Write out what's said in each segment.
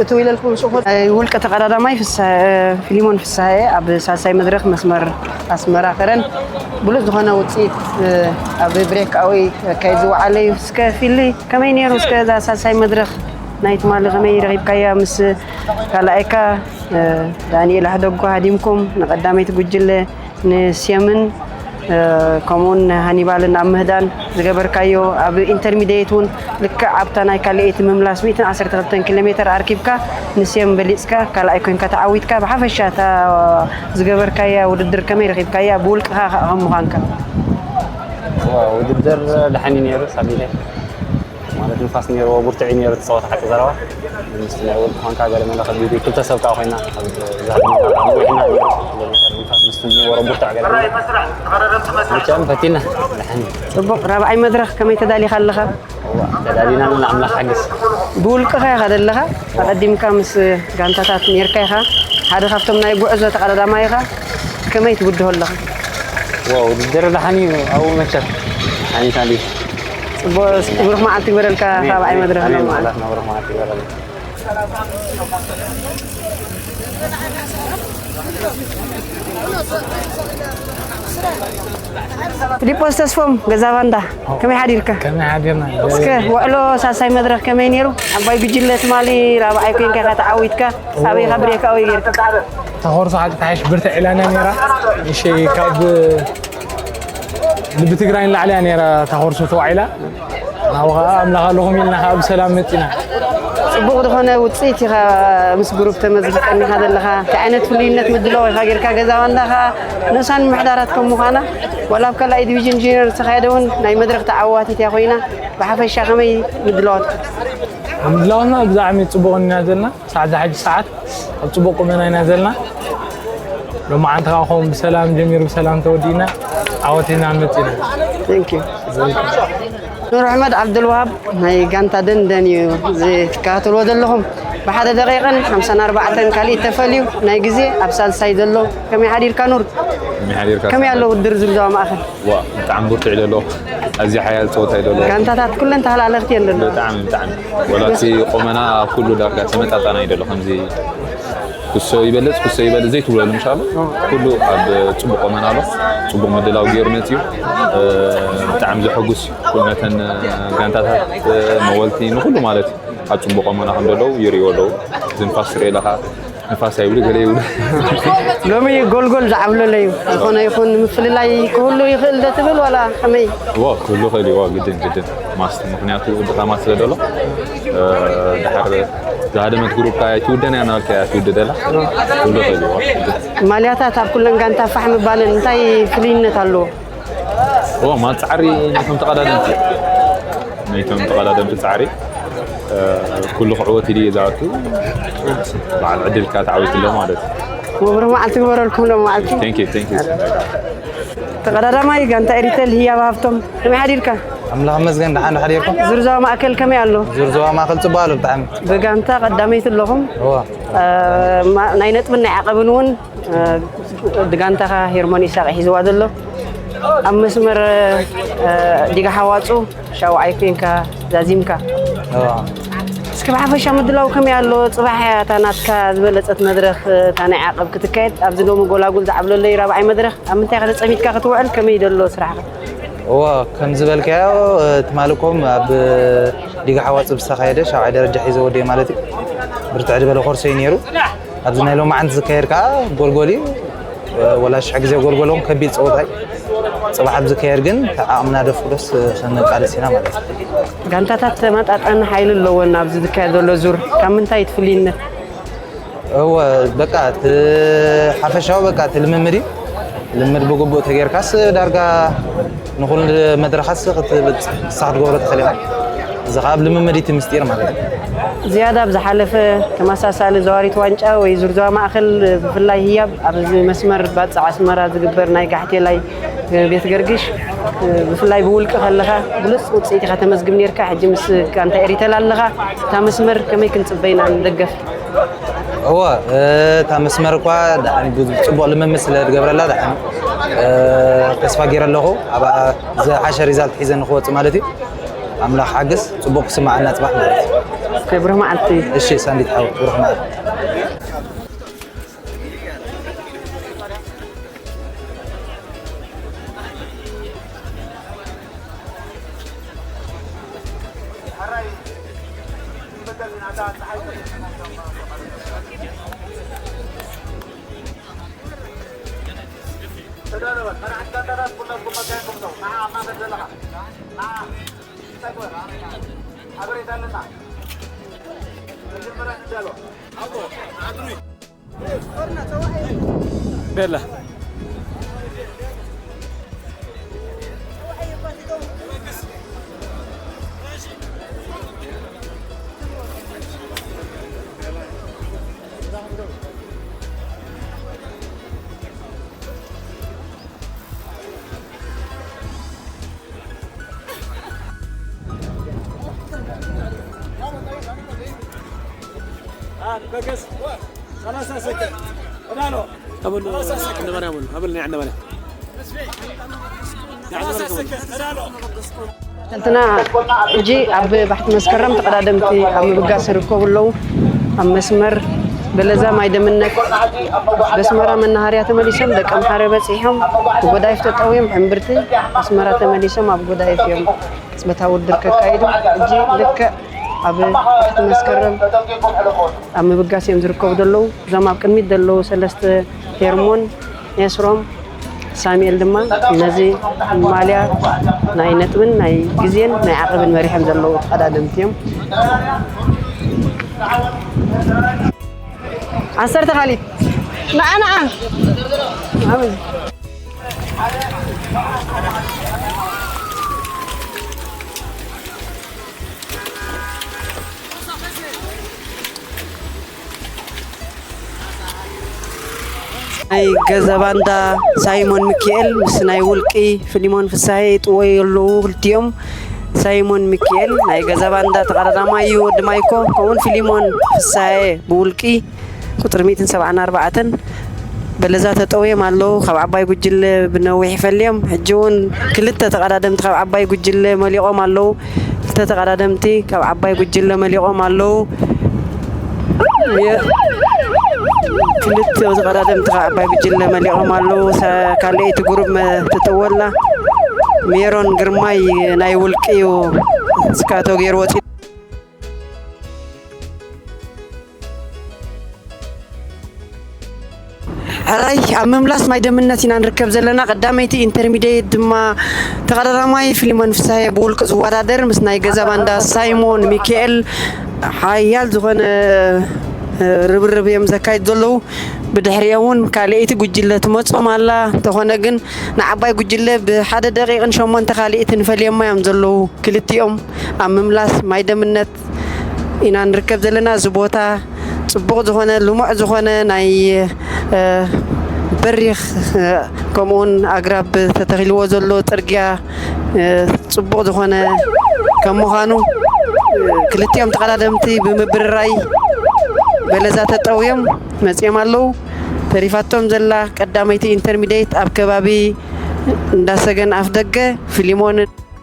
እትው ኢለልኩም ንስኹም። ውልቀ ተቐዳዳማይ ፍስሐ፣ ፊሊሞን ፍስሐ ኣብ ሳልሳይ መድረኽ መስመር ኣስመራ ከረን ብሉጽ ዝኾነ ውፅኢት ኣብ ብሬክ ኣወይ ከካይድ ዝወዓለ እዩ። እስከ ፊሊ ከመይ ነይሩ? እስከ እዛ ሳልሳይ መድረኽ ናይ ትማሊ ከመይ ረኺብካያ? ምስ ካልኣይካ ዳንኤል ኣሕደጎ ሃዲምኩም ንቐዳመይቲ ጉጅለ ንስየምን ከምኡውን ሃኒባልን ኣብ ምህዳን ዝገበርካዮ ኣብ ኢንተርሚዲየት እውን ልክዕ ኣብታ ናይ ካልኣይቲ ምምላስ ሚእትን ዓሰርተ ክልተን ኪሎ ሜተር ኣርኪብካ ንስየም በሊፅካ ካልኣይ ኮንካ ተዓዊትካ። ብሓፈሻ እታ ዝገበርካያ ውድድር ከመይ ረኺብካያ? ብውልቅኻ ከዓ ከም ምዃንካ። ውድድር ደሓን እዩ ነይሩ ሳቢለ ማለት ንፋስ ነይርዎ ብርቱዕ እዩ ነይሩ እቲ ፀወታ ሓቂ ዘረባ ምስ ናይ ወዲ ኳንካ ገለ መለ ከቢዱ ክልተ ሰብ ከዓ ኮይና ንፋስ ምስ ወረ ብርቱዕ ገለ መቸም ፈቲና ደሓን እዩ። ፅቡቕ ራብዓይ መድረኽ ከመይ ተዳሊኻ ኣለኻ? ተዳሊና ን ኣምላኽ ሓግዝ። ብውልቅኻ ኢኻ ዘለኻ ኣቐዲምካ ምስ ጋንታታት ነርካ ኢኻ ሓደ ካብቶም ናይ ጉዕዞ ተቐዳዳማይ ኢኻ። ከመይ ትብድሆ ኣለኻ? ውድድር ደሓን እዩ ኣብኡ መቸም ሓኒታ እንዲ ጽቡቅ ብሩክ መዓልቲ ይበረልካ። ራብዓይ መድረክ ነው ማለት ነው። ብሩክ መዓልቲ ይበረልካ። ፊሊጶስ ተስፎም ገዛ ባንዳ ከመይ ሓዲርካ? ከመይ ሓዲርና? እስከ ውዕሎ ሳሳይ መድረክ ከመይ ነይሩ? ዓባይ ጉጅለ ትማሊ ራብዓይ ኮይንካ ኢኻ ተዓዊትካ። ኣበይ ኢኻ ብሬክ ኣወይ ጌርካ? ተኾርሶ ሓቂ ተሓሽ ብርትዕ ኢላና ነይራ። እሺ ካብ ልቢ ትግራይ ንላዕሊ እያ ነይራ። ተኾርሶ ተዋዒላ ናብኡ ከዓ ኣምላኽ ኣለኹም ኢልና ከዓ ብሰላም መፂና። ፅቡቕ ዝኾነ ውፅኢት ኢኻ ምስ ግሩፕ ተመዝግብ ቀኒኻ ዘለኻ። እንታይ ዓይነት ፍሉይነት ምድላው ኢኻ ጌርካ? ገዛ ባንዳ ከዓ ንኡሳን ምምሕዳራት ከም ምዃና ዋላ ኣብ ካልኣይ ዲቪዥን ጁኒየር ዝተኻየደ እውን ናይ መድረኽ ተዓዋቲት እያ ኮይና። ብሓፈሻ ከመይ ምድላዋትኩም? ምድላዋትና ብዛዕሚ ፅቡቕ ኢና ዘለና። ሳዕ ዝሓጂ ሰዓት ኣብ ፅቡቅ ቁመና ኢና ዘለና። ሎማዓንቲ ከዓ ከምኡ ብሰላም ጀሚሩ ብሰላም ተወዲእና ዓወት ኢና መፂና። Thank you። ኑር ኣሕመድ ዓብደልዋሃብ ናይ ጋንታ ደንደን እዩ ዝትከታተልዎ ዘለኹም። ብሓደ ደቂቕን ሓምሳን ኣርባዕተን ካሊእ ተፈልዩ ናይ ግዜ ኣብ ሳልሳይ ዘሎ። ከመይ ሓዲርካ ኑር? ከመይ ሓዲርካ ከመይ ኣሎ ሰዓት? ውድድር ዝብዛዋ ማእኸል? ዋ ብጣዕሚ ብርቱዕ እዩ ዘሎ። ኣዝዩ ሓያል ፀወታ እዩ ዘሎ። ጋንታታት ኩለን ተሃላለኽቲ እየን ዘሎ። ብጣዕሚ ብጣዕሚ። ወላ እቲ ቆመና ኣብ ኩሉ ዳርጋ ተመጣጣና እዩ ዘሎ። ከምዚ ኩሶ ይበልፅ ኩሶ ይበልፅ ዘይትብለሉ ምሻሉ ኩሉ ኣብ ፅቡቅ ቆመና ኣሎ። ፅቡቅ ምድላው ገይሩ መፅዩ። እ፣ ብጣዕሚ ዘሐጉስ እዩ። ኩሉ ነተን ጋንታታት መወልቲ ንኩሉ ማለት እዩ ኣብ ፅቡቅ ቆመና ከም ዘለዉ ይርእዩ ኣለዉ። ዝንፋስ ትርኢ ኣለኻ። ንፋስ ኣይብሉ ገለ ይብሉ። ሎሚ ጎልጎል ዝዓብለሎ እዩ። ዝኾነ ይኹን ምፍልላይ ክህሉ ይኽእል ዶ ትብል ዋላ ከመይ? ዋ ክህሉ ይኽእል እዩ። ዋ ግድን ግድን ማስት ምክንያቱ ድኻማት ስለ ዘሎ እ፣ ድሓር ዝሃደመት ግሩፕ ኣይትውደን እያ ናልካ እያ ትውደደላ። ክህሉ ይኽእል እዩ። ዋ ግድን። ማልያታት ኣብ ኩለን ጋንታ ፋሕ ምባለን እንታይ ፍልይነት ኣለዎ? ኦ ማል ፃዕሪ ነቶም ተቐዳደምቲ ነቶም ተቐዳደምቲ ፃዕሪ እ፣ ኩሉ ክዕወት ኢሉ እዩ ዝኣቱ። በዓል ዕድል ከዓ ተዓዊቱ ኣሎ ማለት እዩ። ብሩህ መዓልቲ ግበረልኩም ሎ መዓልቲ። Thank you, thank you. ተቐዳዳማይ ተቐዳዳማይ ጋንታ ኤሪተል ህያብ ሃብቶም ከመይ ሓዲርካ? ኣምላኽ መስገን ደሓን ዶ ሓዲርኩም? ዙርዛዋ ማእከል ከመይ ኣሎ? ዙርዛዋ ማእከል ጽቡቕ ኣሎ ብጣዕሚ። ብጋንታ ቀዳመይቲ ኣለኹም። እዋ። እ፣ ማ- ናይ ነጥብን ናይ ዓቐብን እውን እ፣ ድጋንታኻ ሄርሞን ኢሳቕ ሒዝዋ ዘሎ ኣብ መስመር እ፣ ዲጋ ሓዋፁ ሻውዓይ ኮንካ ዛዚምካ። እዋ። እስኪ ብሓፈሻ ምድላው ከመይ ኣሎ? ፅባሕ እያ እታ ናትካ ዝበለፀት መድረኽ እታ ናይ ዓቐብ ክትካየድ ኣብዚ ሎሚ ጎላጉል ዝዓብለሎ እዩ ራብዓይ መድረኽ። ኣብ ምንታይ ኢኻ ተፀሚድካ ክትውዕል? ከመይ ዘሎ ስራሕኻ? እዋ ከም ዝበልካዮ ትማሊ ኮም ኣብ ዲጋ ሓዋፅ ብዝተኻየደ ሻብዓይ ደረጃ ሒዘ ወደየ ማለት እዩ። ብርትዕ ዝበለ ኮርሶ እዩ ነይሩ። ኣብዚ ናይ ሎማዓንቲ ዝካየድ ከዓ ጎልጎል እዩ። ወላ ሽሕ ግዜ ጎልጎሎም ከቢድ ፀወታ እዩ። ፅባሕ ኣብ ዝካየድ ግን ዓቕምና ደፍቅዶስ ክንቃለስ ኢና ማለት እዩ። ጋንታታት ተመጣጣኒ ሓይሊ ኣለወን ኣብዚ ዝካየድ ዘሎ ዙር ካብ ምንታይ ትፍልይነት? እወ በቃ እቲ ሓፈሻዊ በቃ እቲ ልምምድ እዩ። ልምድ ብግቡእ ተጌርካስ ዳርጋ ንኹሉ መድረኻት ክትብል ንስኻ ክትገብሮ ትኽእል ኢኻ። እዚ ከዓ ኣብ ልምምድ እዩ እቲ ምስጢር ማለት እዩ። ዝያዳ ኣብ ዝሓለፈ ተመሳሳሊ ዘዋሪት ዋንጫ ወይ ዙርዛዋ ማእኸል ብፍላይ ህያብ ኣብዚ መስመር ባጽዕ ኣስመራ ዝግበር ናይ ጋሕቴላይ ቤት ገርግሽ ብፍላይ ብውልቂ ከለኻ ብሉፅ ውፅኢት ኢኻ ተመዝግብ ነርካ። ሕጂ ምስ ጋንታ ኤሪተል ኣለኻ። እታ መስመር ከመይ ክንፅበይና ንደገፍ? እወ እታ መስመር እኳ ደሓን ብዙ ፅቡቕ ልምምድ ስለ ትገብረላ ደሓን ተስፋ ገይረ ኣለኹ ኣብ ዝሓሸ ሪዛልት ሒዘ ንክወፅእ ማለት እዩ። ኣምላኽ ሓግዝ ፅቡቕ ክስማዓና ፅባሕ ማለት እዩ። ብሩህ መዓልቲ። እሺ ሳንዲት ሓው፣ ብሩህ መዓልቲ። ቤላ። ተንትና ሕጂ ኣብ ባሕቲ መስከረም ተቐዳደምቲ ኣብ ምብጋስ ይርከቡ ኣለዉ። ኣብ መስመር በለዛ ማይ ደምነት በስመራ መናሃርያ ተመሊሶም ደቂ ኣምሓረ በጺሖም ብጎዳይፍ ተጠውዮም ሕምብርቲ ኣስመራ ተመሊሶም ኣብ ጎዳይፍ እዮም። ቅጽበታዊ ውድድር ከካይዱ ሕጂ ልክዕ ኣብ ባሕቲ መስከረም ኣብ ምብጋስ እዮም ዝርከቡ ዘለዉ። እዞም ኣብ ቅድሚት ዘለዉ ሰለስተ ሄርሞን፣ ኤስሮም፣ ሳሙኤል ድማ ነዚ ማልያ ናይ ነጥብን ናይ ግዜን ናይ ዓቐብን መሪሖም ዘለዉ ተቐዳደምቲ እዮም። ዓሰርተ ካልእ። ንዓ፣ ንዓ። ዓብይ። ናይ ገዛ ባንዳ ሳይሞን ሚኪኤል ምስ ናይ ውልቂ ፊሊሞን ፍሳሄ ይጥወዩ ኣለዉ። ክልቲኦም ሳይሞን ሚኪኤል ናይ ገዛ ባንዳ ተቐዳዳማይ እዩ፣ ወዲ ማይኮ፣ ከምኡውን ፊሊሞን ፍሳሄ ብውልቂ ቁጽሪ ሚእትን ሰብዓን ኣርባዕተን በለዛ ተጠውዮም ኣለዉ። ካብ ዓባይ ጉጅለ ብነዊሕ ይፈልዮም። ሕጂ እውን ክልተ ተቐዳደምቲ ካብ ዓባይ ጉጅለ መሊቖም ኣለዉ። ክልተ ተቐዳደምቲ ካብ ዓባይ ጉጅለ መሊቖም ኣለዉ። የ-፣ ክልተ ተቐዳደምቲ ካብ ዓባይ ጉጅለ መሊቖም ኣለዉ። ሰ-፣ ካልኣይቲ ጉሩብ መ-፣ ትጥወላ ሜሮን ግርማይ ናይ ውልቂ እዩ። እስካቶ ገይሩ ወፂኡ። ሕራይ ኣብ ምምላስ ማይ ደምነት ኢና ንርከብ ዘለና። ቀዳመይቲ ኢንተርሚዲየት ድማ ተቐዳዳማይ ፊሊሞን ፍሳሄ ብውልቂ ዝወዳደር ምስ ናይ ገዛ ባንዳ ሳይሞን ሚካኤል ሓያል ዝኾነ ርብርብ እዮም ዘካይድ ዘለዉ። ብድሕሪኦም እውን ካልኣይቲ ጉጅለ ትመጾም ኣላ። እንተኾነ ግን ንዓባይ ጉጅለ ብሓደ ደቂቕን ሸሞንተ ካልኢትን ፈልዮማ እዮም ዘለዉ። ክልቲኦም ኣብ ምምላስ ማይ ደምነት ኢና ንርከብ ዘለና። እዚ ቦታ ጽቡቕ ዝኾነ፣ ልሙዕ ዝኾነ ናይ፣ እ፣ በሪኽ፣ እ፣ ከምኡውን ኣግራብ ተተኺልዎ ዘሎ ጽርግያ፣ እ፣ ጽቡቕ ዝኾነ ከም ምዃኑ፣ ክልቲኦም ተቐዳደምቲ ብምብርራይ በለዛ ተጠውዮም መጺኦም ኣለዉ። ተሪፋቶም ዘላ ቀዳመይቲ ኢንተርሚዲየት ኣብ ከባቢ እንዳሰገን ኣፍ ደገ ፊሊሞን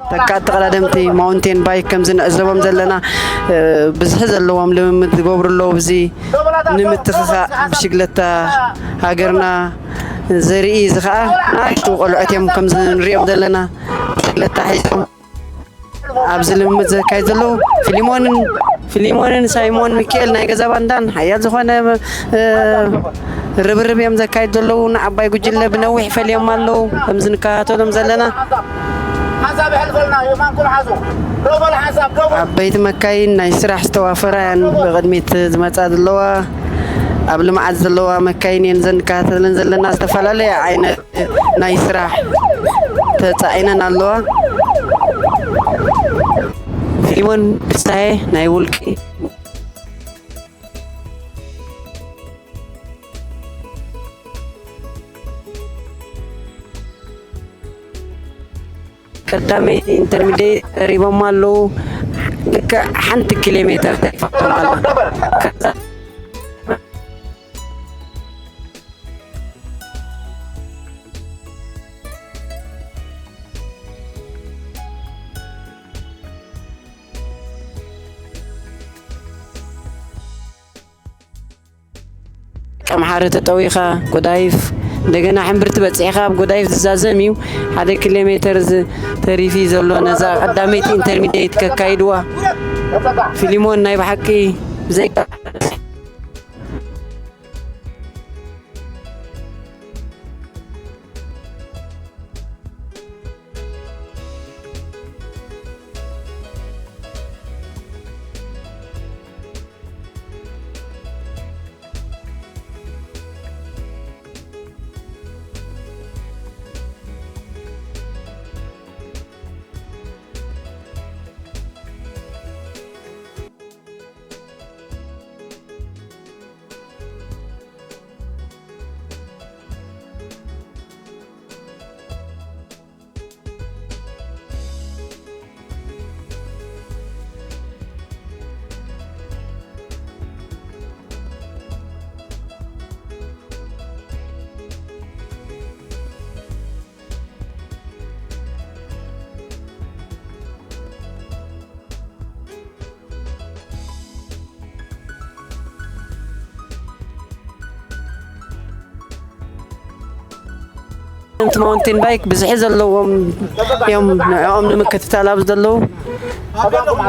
ተካእቲ ተቐዳደምቲ ማውንቴን ባይክ ከምዚ ንዕዘቦም ዘለና፣ እ፣ ብዝሒ ዘለዎም ልምምድ ዝገብሩ ኣለዉ። ብዚ ንምትኽኻእ ብሽግለታ ሃገርና ዘርኢ፣ እዚ ኸኣ ንኣሽቱ ቆልዑት እዮም ከምዚ ንሪኦም ዘለና ብሽግለታ ሒዞም ኣብዚ ልምምድ ዘካይድ ዘለዉ። ፊሊሞንን፣ ፊሊሞንን ሳይሞን ሚካኤል ናይ ገዛ ባንዳን ሓያል ዝኾነ፣ እ፣ ርብርብ እዮም ዘካይድ ዘለዉ። ንዓባይ ጉጅለ ብነዊሕ ፈልዮም ኣለዉ። ከምዚ ንከታተሎም ዘለና ሓንሳብ የሕልፈልና፣ የማንኩም ሓዙ። ዶበል ሓንሳብ፣ ዶበል። ዓበይቲ መካይን ናይ ስራሕ ዝተዋፈራ እየን ብቕድሚት ዝመጻ ዘለዋ። ኣብ ልምዓት ዘለዋ መካይን እየን ዘንከታተለን ዘለና። ዝተፈላለየ ዓይነት ናይ ስራሕ ተጻዒነን ኣለዋ። ፊሊሞን ፍስሃየ ናይ ውልቂ። ቀዳመይቲ ኢንተርሚዲየት ቀሪቦም ኣለዉ። ልክዕ ሓንቲ ኪሎ ሜተር ተሪፋቶም ኣላ። ቀምሓረ ተጠዊኻ ጎዳይፍ፣ እንደገና ሕምብርቲ በጺሕኻ ኣብ ጎዳይፍ ዝዛዘም እዩ። ሓደ ኪሎ ሜተር ዝ-፣ ተሪፊ ዘሎ ነዛ ቀዳመይቲ ኢንተርሚዲየት ከካይድዋ። ፊሊሞን ናይ ብሓቂ ብዘይካ እቲ ማውንቴን ባይክ ብዝሒ ዘለዎም እዮም ንዕኦም ንምክትታል ኣብ ዘለዉ።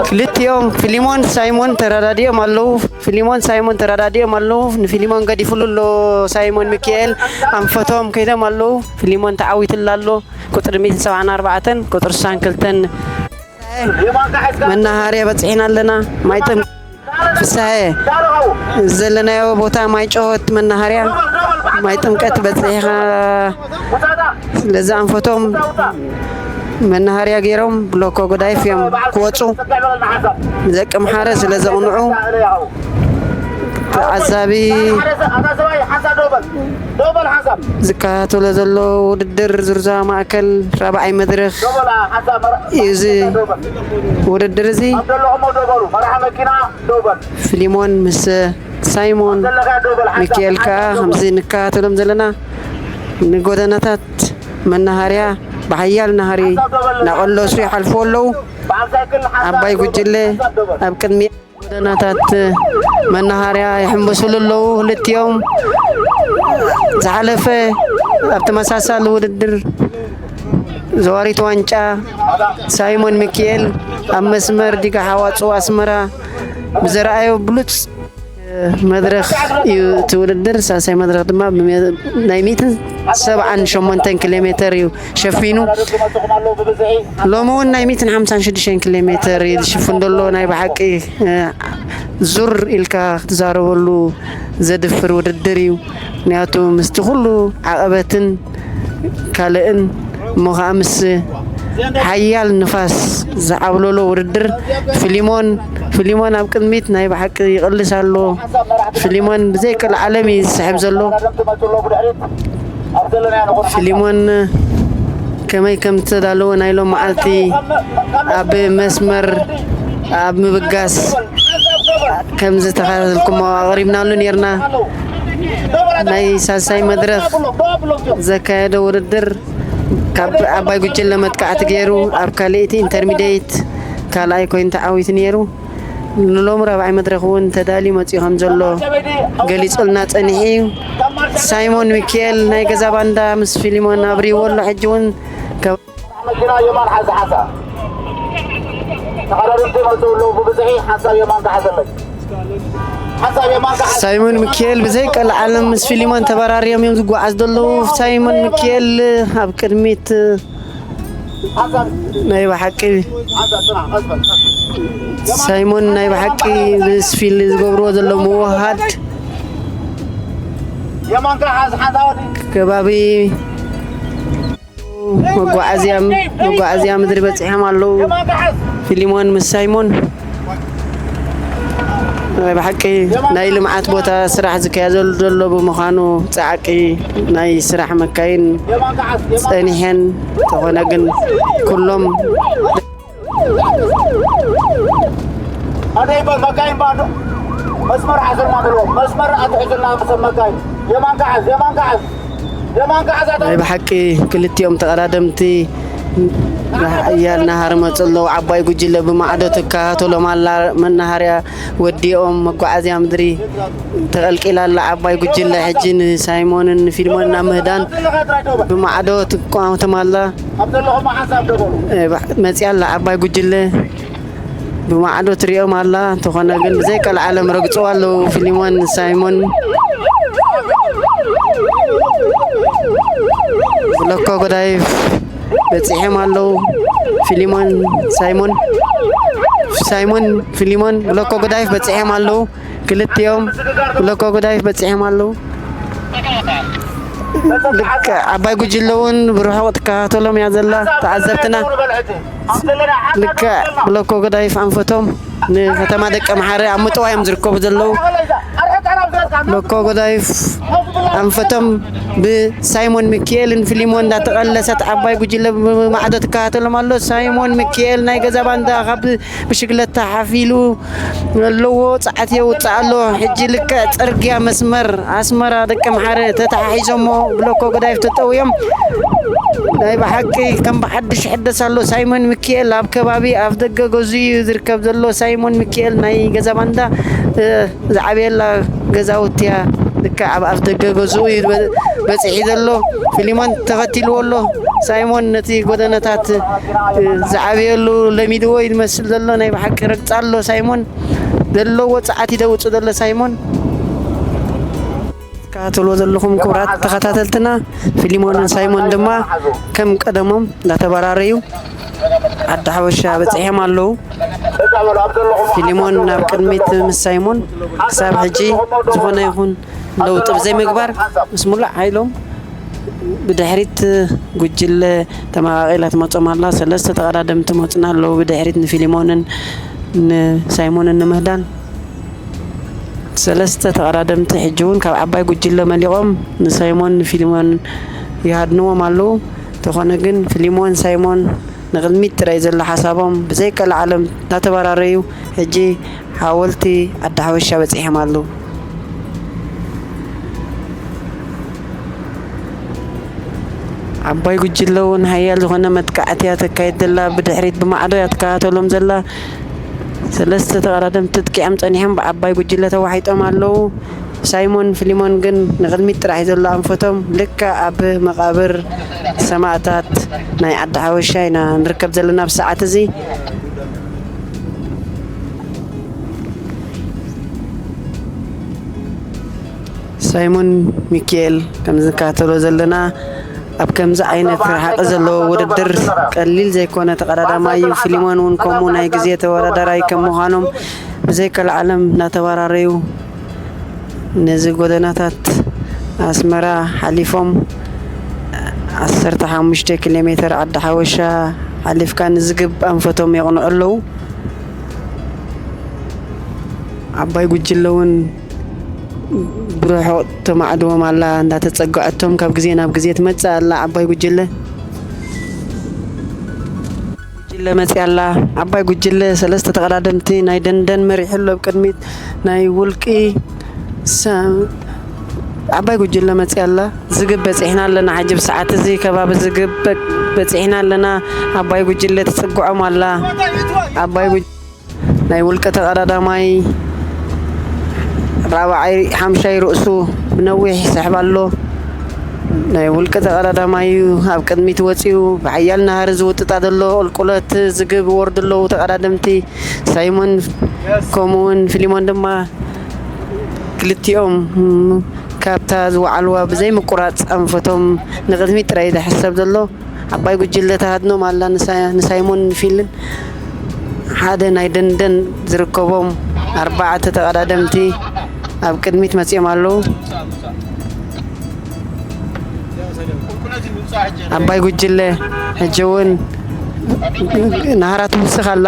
ክልቲኦም ፊሊሞን ሳይሞን ተረዳዲኦም ኣለዉ። ፊሊሞን ሳይሞን ተረዳዲኦም ኣለዉ። ንፊሊሞን ገዲፉሉ ኣሎ። ሳይሞን ሚካኤል ኣንፈቶም ከይዶም ኣለዉ። ፊሊሞን ተዓዊትላ ኣሎ። ቁፅሪ ሚእትን ሰብዓን ኣርባዕተን፣ ቁፅሪ ስሳን ክልተን መናሃርያ በፂሕና ኣለና። ማይጠም ፍስሃየ፣ ዘለናዮ ቦታ ማይ ጨወት መናሃርያ፣ ማይ ጥምቀት በፂሕኻ። ስለዚ ኣንፈቶም መናሃርያ ገይሮም ብሎኮ ጎዳይፍ እዮም ክወፁ። ንደቂ ምሓረ ስለ ዘቕንዑ ተዓዛቢ ዝከታተሎ ዘሎ ውድድር ዙርዛ ማእከል ራብዓይ መድረኽ እዩ። እዚ ውድድር እዚ ፊሊሞን ምስ ሳይሞን ሚካኤል ከኣ ከምዚ ንከታተሎም ዘለና ንጎደናታት መናሃርያ ብሓያል ናህሪ እናቐለሱ ይሓልፉ ኣለዉ። ዓባይ ጉጅለ ኣብ ቅድሚ ጎደናታት መናሃርያ ይሕምብስሉ ኣለዉ። ክልቲኦም ዝሓለፈ ኣብ ተመሳሳሊ ውድድር ዘዋሪት ዋንጫ ሳይሞን ሚኪኤል ኣብ መስመር ዲጋ ሓዋጹ ኣስመራ ብዘርኣዮ ብሉጽ መድረኽ እዩ እቲ ውድድር። ሳልሳይ መድረኽ ድማ ብመ-፣ ናይ ሚእትን ሰብዓን ሸሞንተን ኪሎ ሜተር እዩ ሸፊኑ። ሎሚ እውን ናይ ሚእትን ሓምሳን ሽዱሽተን ኪሎ ሜተር እዩ ዝሽፍን ዘሎ። ናይ ብሓቂ፣ እ፣ ዙር ኢልካ ክትዛረበሉ ዘድፍር ውድድር እዩ። ምክንያቱ ምስቲ ኩሉ ዓቐበትን ካልእን እሞ ኸዓ ምስ ሓያል ንፋስ ዝዓብለሎ ውድድር ፊሊሞን፣ ፊሊሞን ኣብ ቅድሚት ናይ ብሓቂ ይቕልስ ኣሎ። ፊሊሞን ብዘይ ቀልዓለም እዩ ዝስሕብ ዘሎ። ፊሊሞን ከመይ ከም ዝተዳለወ ናይ ሎም መዓልቲ ኣብ መስመር ኣብ ምብጋስ ከም ዝተኸታተልኩሞ ኣቕሪብናሉ ኔርና። ናይ ሳልሳይ መድረኽ ዘካየዶ ውድድር ካብ ዓባይ ጉጅለ መጥቃዕቲ ገይሩ ኣብ ካልኣይቲ ኢንተርሚዲየት ካልኣይ ኮይኑ ተዓዊቱ ነይሩ። ንሎሚ ራብዓይ መድረኽ እውን ተዳልዩ መፂኡ ከም ዘሎ ገሊፁልና ፀኒሑ እዩ። ሳይሞን ሚኪኤል ናይ ገዛ ባንዳ ምስ ፊሊሞን ኣብሪዎ ኣሎ። ሕጂ እውን ከ- መኪና የማን ሓዚ ሓንሳብ ተቐዳደምቲ ይመፁ ኣለዉ። ብብዝሒ ሓንሳብ የማን ክሓዘለይ። ሓንሳብ የማን ክሓዘ። ሳይሞን ሚኪኤል ብዘይ ቀልዓለም ምስ ፊሊሞን ተበራርዮም እዮም ዝጓዓዙ ዘለዉ። ሳይሞን ሚኪኤል ኣብ ቅድሚት ሓንሳብ፣ ናይ ብሓቂ ሓንሳብ፣ ጽናሕ፣ ቀስ በል፣ ቀስ በል። ሳይሞን ናይ ብሓቂ ምስ ፊል ዝገብርዎ ዘሎ ምውሃድ የማን ክሓዝ ሓንሳብ ወዲ። ከባቢ መጓዓዝያ፣ መጓዓዝያ ምድሪ በፂሖም ኣለዉ። ፊሊሞን ምስ ሳይሞን ናይ ብሓቂ ናይ ልምዓት ቦታ ስራሕ ዝካየደሉ ዘሎ ብምዃኑ ፃዕቂ ናይ ስራሕ መካይን ፀኒሐን፣ እንተኾነ ግን ኩሎም ኣደይ በል መካይን ባዶ መስመር ሓዝልና ብልዎም። መስመር ኣትሕዝልና ሰብ መካይን። የማን ክሓዝ፣ የማን ክሓዝ፣ የማን ክሓዝ ኣታ ናይ ብሓቂ ክልቲኦም ተቐዳደምቲ ሓያል ናሃር መፁ ኣለዉ። ዓባይ ጉጅለ ብማዕዶ ትከታተሎም ኣላ። መናሃርያ ወዲኦም፣ መጓዓዝያ ምድሪ ተቐልቂላ ኣላ። ዓባይ ጉጅለ ሕጂ ንሳይሞንን ንፊልሞንን ኣብ ምህዳን ብማዕዶ ትቋወቶም ኣላ። እ፣ ባ-፣ መፅያ ኣላ ዓባይ ጉጅለ። ብማዕዶ ትሪኦም ኣላ። እንተኾነ ግን ብዘይቀልዓለም ረግፅዋ ኣለዉ ፊልሞን ሳይሞን። ብሎኮ ጎዳይፍ በፂሖም ኣለዉ። ፊሊሞን ሳይሞን፣ ሳይሞን ፊሊሞን ብሎኮ ጎዳይፍ በፂሖም ኣለዉ። ክልቲኦም ብሎኮ ጎዳይፍ በፂሖም ኣለዉ። ልክዕ ዓባይ ጉጅለ እውን ብርሑቕ ትከታተሎም እያ ዘላ። ተዓዘብትና ልክዕ ብሎኮ ጎዳይፍ ኣንፈቶም ንከተማ ደቀምሓረ ኣብ ምጥዋይ እዮም ዝርከቡ ዘለዉ። ሎኮ ጎዳይፍ ኣንፈቶም ብሳይሞን ሚኪኤልን ፊሊሞን እንዳተቐለሰት ዓባይ ጉጅለ ብማዕዶ ትከታተሎም ኣሎ። ሳይሞን ሚኪኤል ናይ ገዛ ባንዳ ካብ ብሽግለታ ሓፍ ኢሉ ኣለዎ። ጸዓት የውጽእ ኣሎ። ሕጂ ልክዕ ጽርግያ መስመር ኣስመራ ደቀምሓረ ተተሓሒዞሞ ብሎኮ ጎዳይፍ ተጠውዮም ናይ ብሓቂ ከም ብሓድሽ ይሕደስ ኣሎ። ሳይሞን ሚኪኤል ኣብ ከባቢ ኣፍ ደገ ገዝኡ እዩ ዝርከብ ዘሎ። ሳይሞን ሚኪኤል ናይ ገዛ ባንዳ፣ እ፣ ዝዓበየላ ገዛውቲ እያ። ልክዕ ኣብ ኣፍ ደገ ገዝኡ እዩ በ-፣ በጺሑ ዘሎ። ፊሊሞን ተኸቲልዎ ኣሎ። ሳይሞን ነቲ ጎደናታት፣ እ፣ ዝዓበየሉ ለሚድዎ እዩ ዝመስል ዘሎ። ናይ ብሓቂ ረግጻ ኣሎ ሳይሞን። ዘለዎ ጸዓት እዩ ደውጽእ ዘሎ ሳይሞን። ትከታተልዎ ዘለኹም ክቡራት ተኸታተልትና፣ ፊሊሞንን ሳይሞን ድማ ከም ቀደሞም እንዳተበራረዩ ዓዲ ሓበሻ በጺሖም ኣለዉ። ፊሊሞን ናብ ቅድሚት ምስ ሳይሞን ክሳብ ሕጂ ዝኾነ ይኹን ለውጢ ብዘይምግባር ምስ ሙሉእ ሓይሎም ብድሕሪት ጉጅለ ተመቓቒላ ትመጾም ኣላ። ሰለስተ ተቐዳደምቲ መጹና ኣለዉ ብድሕሪት ንፊሊሞንን ንሳይሞንን ንምህዳን። ሰለስተ ተቐዳደምቲ ሕጂ እውን ካብ ዓባይ ጉጅለ መሊቖም ንሳይሞን ንፊሊሞን ይሃድንዎም ኣለዉ። እንተኾነ ግን ፊሊሞን ሳይሞን ንቕድሚት ጥራይ ዘሎ ሓሳቦም ብዘይቀልዓለም እናተበራረዩ ሕጂ ሓወልቲ ዓዲ ሓበሻ በጺሖም ኣለዉ። ዓባይ ጉጅለ እውን ሓያል ዝኾነ መጥቃዕቲ እያ ተካይድ ዘላ። ብድሕሪት ብማዕዶ እያ ትከታተሎም ዘላ። ሰለስተ ተቐዳደምቲ ተጥቂዖም ጸኒሖም ብዓባይ ጉጅለ ተዋሒጦም ኣለዉ። ሳይሞን ፊሊሞን ግን ንቕድሚት ጥራሕ እዩ ዘሎ ኣንፈቶም። ልክዕ ኣብ መቓብር ሰማእታት ናይ ዓዲ ሓበሻ ኢና ንርከብ ዘለና ኣብዚ ሰዓት እዚ። ሳይሞን ሚኪኤል ከም ዝከታተሎ ዘለና ኣብ ከምዚ ዓይነት ርሓቂ ዘለዎ ውድድር ቀሊል ዘይኮነ ተቐዳዳማይ እዩ። ፊሊሞን እውን ከምኡ ናይ ግዜ ተወዳዳራይ ከም ምዃኖም ብዘይቀልዓለም እናተበራረዩ ነዚ ጎደናታት ኣስመራ ሓሊፎም ዓሰርተ ሓሙሽተ ኪሎ ሜተር ዓዲ ሓበሻ ሓሊፍካ ንዝግብ ኣንፈቶም የቕንዑ ኣለዉ። ዓባይ ጉጅለ እውን ብርሑቕ ተማዕድዎም ኣላ፣ እንዳተጸግዐቶም ካብ ግዜ ናብ ግዜ ትመጽእ ኣላ ዓባይ ጉጅለ። ጉጅለ መጽያ ኣላ። ዓባይ ጉጅለ ሰለስተ ተቐዳደምቲ ናይ ደንደን መሪሑ ኣሎ። ኣብ ቅድሚት ናይ ውልቂ ሰ-፣ ዓባይ ጉጅለ መጽያ ኣላ። ዝግብ በጺሕና ኣለና። ሕጂ ብሰዓት እዚ ከባቢ ዝግብ በ-፣ በጺሕና ኣለና። ዓባይ ጉጅለ ትጽግዖም ኣላ። ዓባይ ጉጅ-፣ ናይ ውልቂ ተቐዳዳማይ ራብዓይ ሓምሻይ ርእሱ ብነዊሕ ይስሕብ ኣሎ። ናይ ውልቂ ተቐዳዳማይ እዩ ኣብ ቅድሚት ወጺኡ ብሓያል ናህሪ ዝውጥጣ ዘሎ ቁልቁለት ዝግብ ወርዱ ኣለዉ ተቐዳደምቲ ሳይሞን ከምኡውን ፊሊሞን ድማ ክልቲኦም ካብታ ዝወዓልዋ ብዘይ ምቁራጽ ኣንፈቶም ንቕድሚት ጥራይ ዝሕሰብ ዘሎ ዓባይ ጉጅለ ተሃድኖም ኣላ ንሳ-፣ ንሳይሞን ንፊልን ሓደ ናይ ደንደን ዝርከቦም ኣርባዕተ ተቐዳደምቲ ኣብ ቅድሚት መጺኦም ኣለዉ። ዓባይ ጉጅለ ሕጂ እውን ናህራ ትውስኽ ኣላ።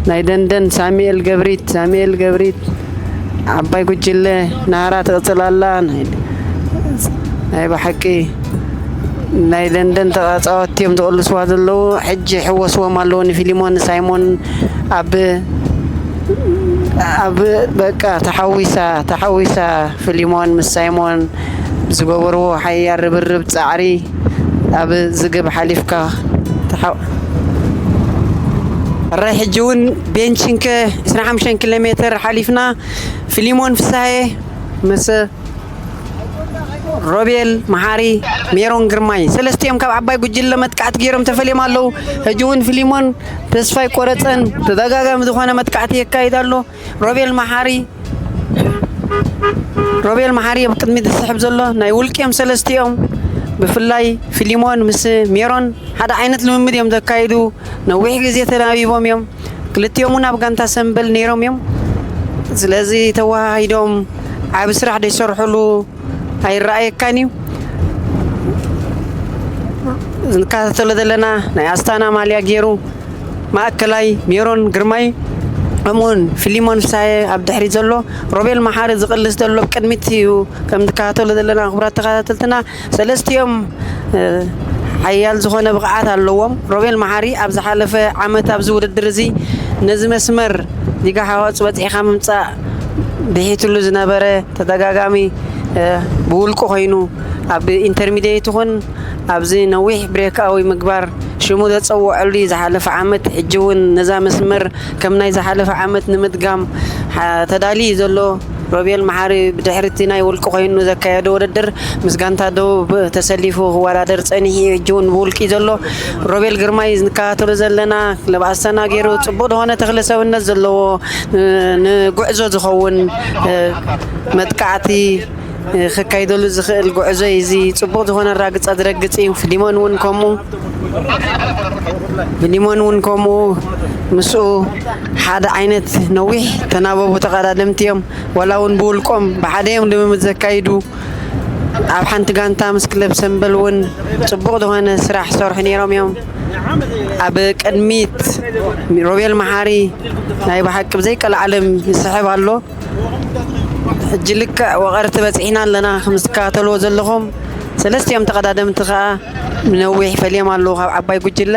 ናይ ደንደን ሳሙኤል ገብሪት፣ ሳሙኤል ገብሪት ዓባይ ጉጅለ ናህራ ትቕጽል ኣላ። ናይ፣ ናይ ብሓቂ ናይ ደንደን ተጻወትቲ እዮም ዝቕልስዋ ዘለዉ። ሕጂ ሕወስዎም ኣለዉ ንፊሊሞን ንሳይሞን ኣብ፣ ኣብ በቃ ተሓዊሳ፣ ተሓዊሳ ፊሊሞን ምስ ሳይሞን ዝገበርዎ ሓያል ርብርብ ጻዕሪ ኣብ ዝግብ ሓሊፍካ ተሓ-፣ ሕራይ ሕጂ እውን ቤንቺንከ ዕስራን ሓሙሽተን ኪሎ ሜትር ሓሊፍና፣ ፊሊሞን ፍሳሄ ምስ ሮቤል መሓሪ፣ ሜሮን ግርማይ፣ ሰለስቲኦም ካብ ዓባይ ጉጅለ መጥቃዕቲ ገይሮም ተፈልዮም ኣለዉ። ሕጂ እውን ፊሊሞን ተስፋ ኣይቆረፀን፣ ተደጋጋሚ ዝኾነ መጥቃዕቲ የካይድ ኣሎ። ሮቤል መሓሪ ሮቤል መሓሪ ኣብ ቅድሚት ዝስሕብ ዘሎ ናይ ውልቂ እዮም ሰለስቲኦም። ብፍላይ ፊሊሞን ምስ ሜሮን ሓደ ዓይነት ልምምድ እዮም ዘካይዱ። ነዊሕ ግዜ ተናቢቦም እዮም። ክልቲኦም እውን ኣብ ጋንታ ሰምበል ነይሮም እዮም። ስለዚ ተወሃሂዶም ዓቢ ስራሕ ዘይሰርሕሉ ኣይረኣየካን እዩ። ንከታተሎ ዘለና ናይ ኣስታና ማልያ ገይሩ ማእከላይ ሜሮን ግርማይ፣ ከምኡውን ፊሊሞን ፍሳየ ኣብ ድሕሪት ዘሎ ሮቤል መሓሪ ዝቕልስ ዘሎ ኣብ ቅድሚት እዩ። ከም ትከታተሎ ዘለና ክቡራት ተኸታተልትና ሰለስቲኦም ሓያል ዝኾነ ብቕዓት ኣለዎም። ሮቤል መሓሪ ኣብ ዝሓለፈ ዓመት ኣብዚ ውድድር እዚ ነዚ መስመር ሊጋ ሓዋፁ በፂሕኻ ምምፃእ ብሒትሉ ዝነበረ ተደጋጋሚ ብውልቁ ኮይኑ ኣብ ኢንተርሚዲየት ይኹን ኣብዚ ነዊሕ ብሬክኣዊ ምግባር ሽሙ ዘፀወዐሉ እዩ ዝሓለፈ ዓመት። ሕጂ እውን ነዛ መስመር ከም ናይ ዝሓለፈ ዓመት ንምድጋም ተዳልዩ እዩ ዘሎ። ሮቤል መሓሪ ብድሕሪ እቲ ናይ ውልቂ ኮይኑ ዘካየዶ ውድድር ምስ ጋንታ ደቡብ ተሰሊፉ ክወዳደር ጸኒሑ እዩ። ሕጂ እውን ብውልቂ ዘሎ ሮቤል ግርማይ ንከታተሎ ዘለና ክለብ ኣሰና ገይሩ ጽቡቕ ዝኾነ ተኽለ ሰብነት ዘለዎ ንጉዕዞ ዝኸውን መጥቃዕቲ ክካይደሉ ዝኽእል ጉዕዞ እዩ። እዚ ጽቡቕ ዝኾነ ኣራግጻ ዝረግጽ እዩ። ፍሊሞን እውን ከምኡ ፍሊሞን እውን ከምኡ ምስኡ ሓደ ዓይነት ነዊሕ ተናበቡ ተቐዳደምቲ እዮም። ዋላ እውን ብውልቆም ብሓደ እዮም ልምምድ ዘካይዱ። ኣብ ሓንቲ ጋንታ ምስ ክለብ ሰምበል እውን ጽቡቕ ዝኾነ ስራሕ ሰርሑ ነይሮም እዮም። ኣብ ቅድሚት ሮቤል መሓሪ ናይ ብሓቂ ብዘይቀልዓለም ይስሕብ ኣሎ። ሕጂ ልክዕ ወቐርቲ በፂሕና ኣለና። ከም ዝከታተልዎ ዘለኹም ሰለስቲኦም ተቐዳደምቲ ከዓ ብነዊሕ ፈልዮም ኣለዉ ካብ ዓባይ ጉጅለ።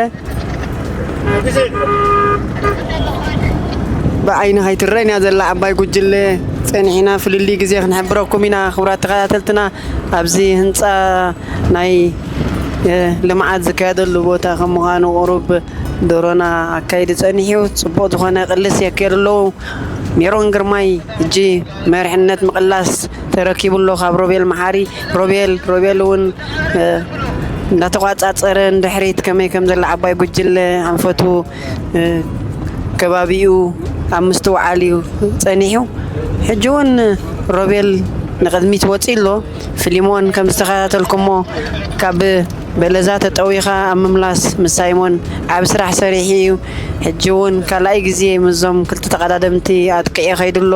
ብዓይኒ ከይትረአን እያ ዘላ ዓባይ ጉጅለ። ፀኒሕና ፍልልይ ግዜ ክንሕብረኩም ኢና ክቡራት ተኸታተልትና። ኣብዚ ህንፃ ናይ ልምዓት ዝካየደሉ ቦታ ከም ምዃኑ ቁሩብ ዶሮና ኣካይዱ ፀኒሑ ፅቡቕ ዝኾነ ቅልስ የካየዱ ኣለዉ። ሜሮን ግርማይ ሕጂ መሪሕነት ምቕላስ ተረኪቡ ኣሎ ካብ ሮቤል መሓሪ። ሮቤል ሮቤል እውን እንዳተቋፃፀረ ንድሕሪት ከመይ ከም ዘላ ዓባይ ጉጅለ ኣንፈቱ ከባቢኡ ኣብ ምስትውዓል እዩ ፀኒሑ። ሕጂ እውን ሮቤል ንቕድሚት ወፂ ኣሎ። ፊሊሞን ከም ዝተኸታተልኩሞ ካብ በለዛ ተጠዊኻ ኣብ ምምላስ ምስ ሳይሞን ዓብ ስራሕ ሰሪሑ እዩ። ሕጂ እውን ካልኣይ ግዜ ምስዞም ክልተ ተቐዳደምቲ ኣጥቂዑ ከይዱ ኣሎ።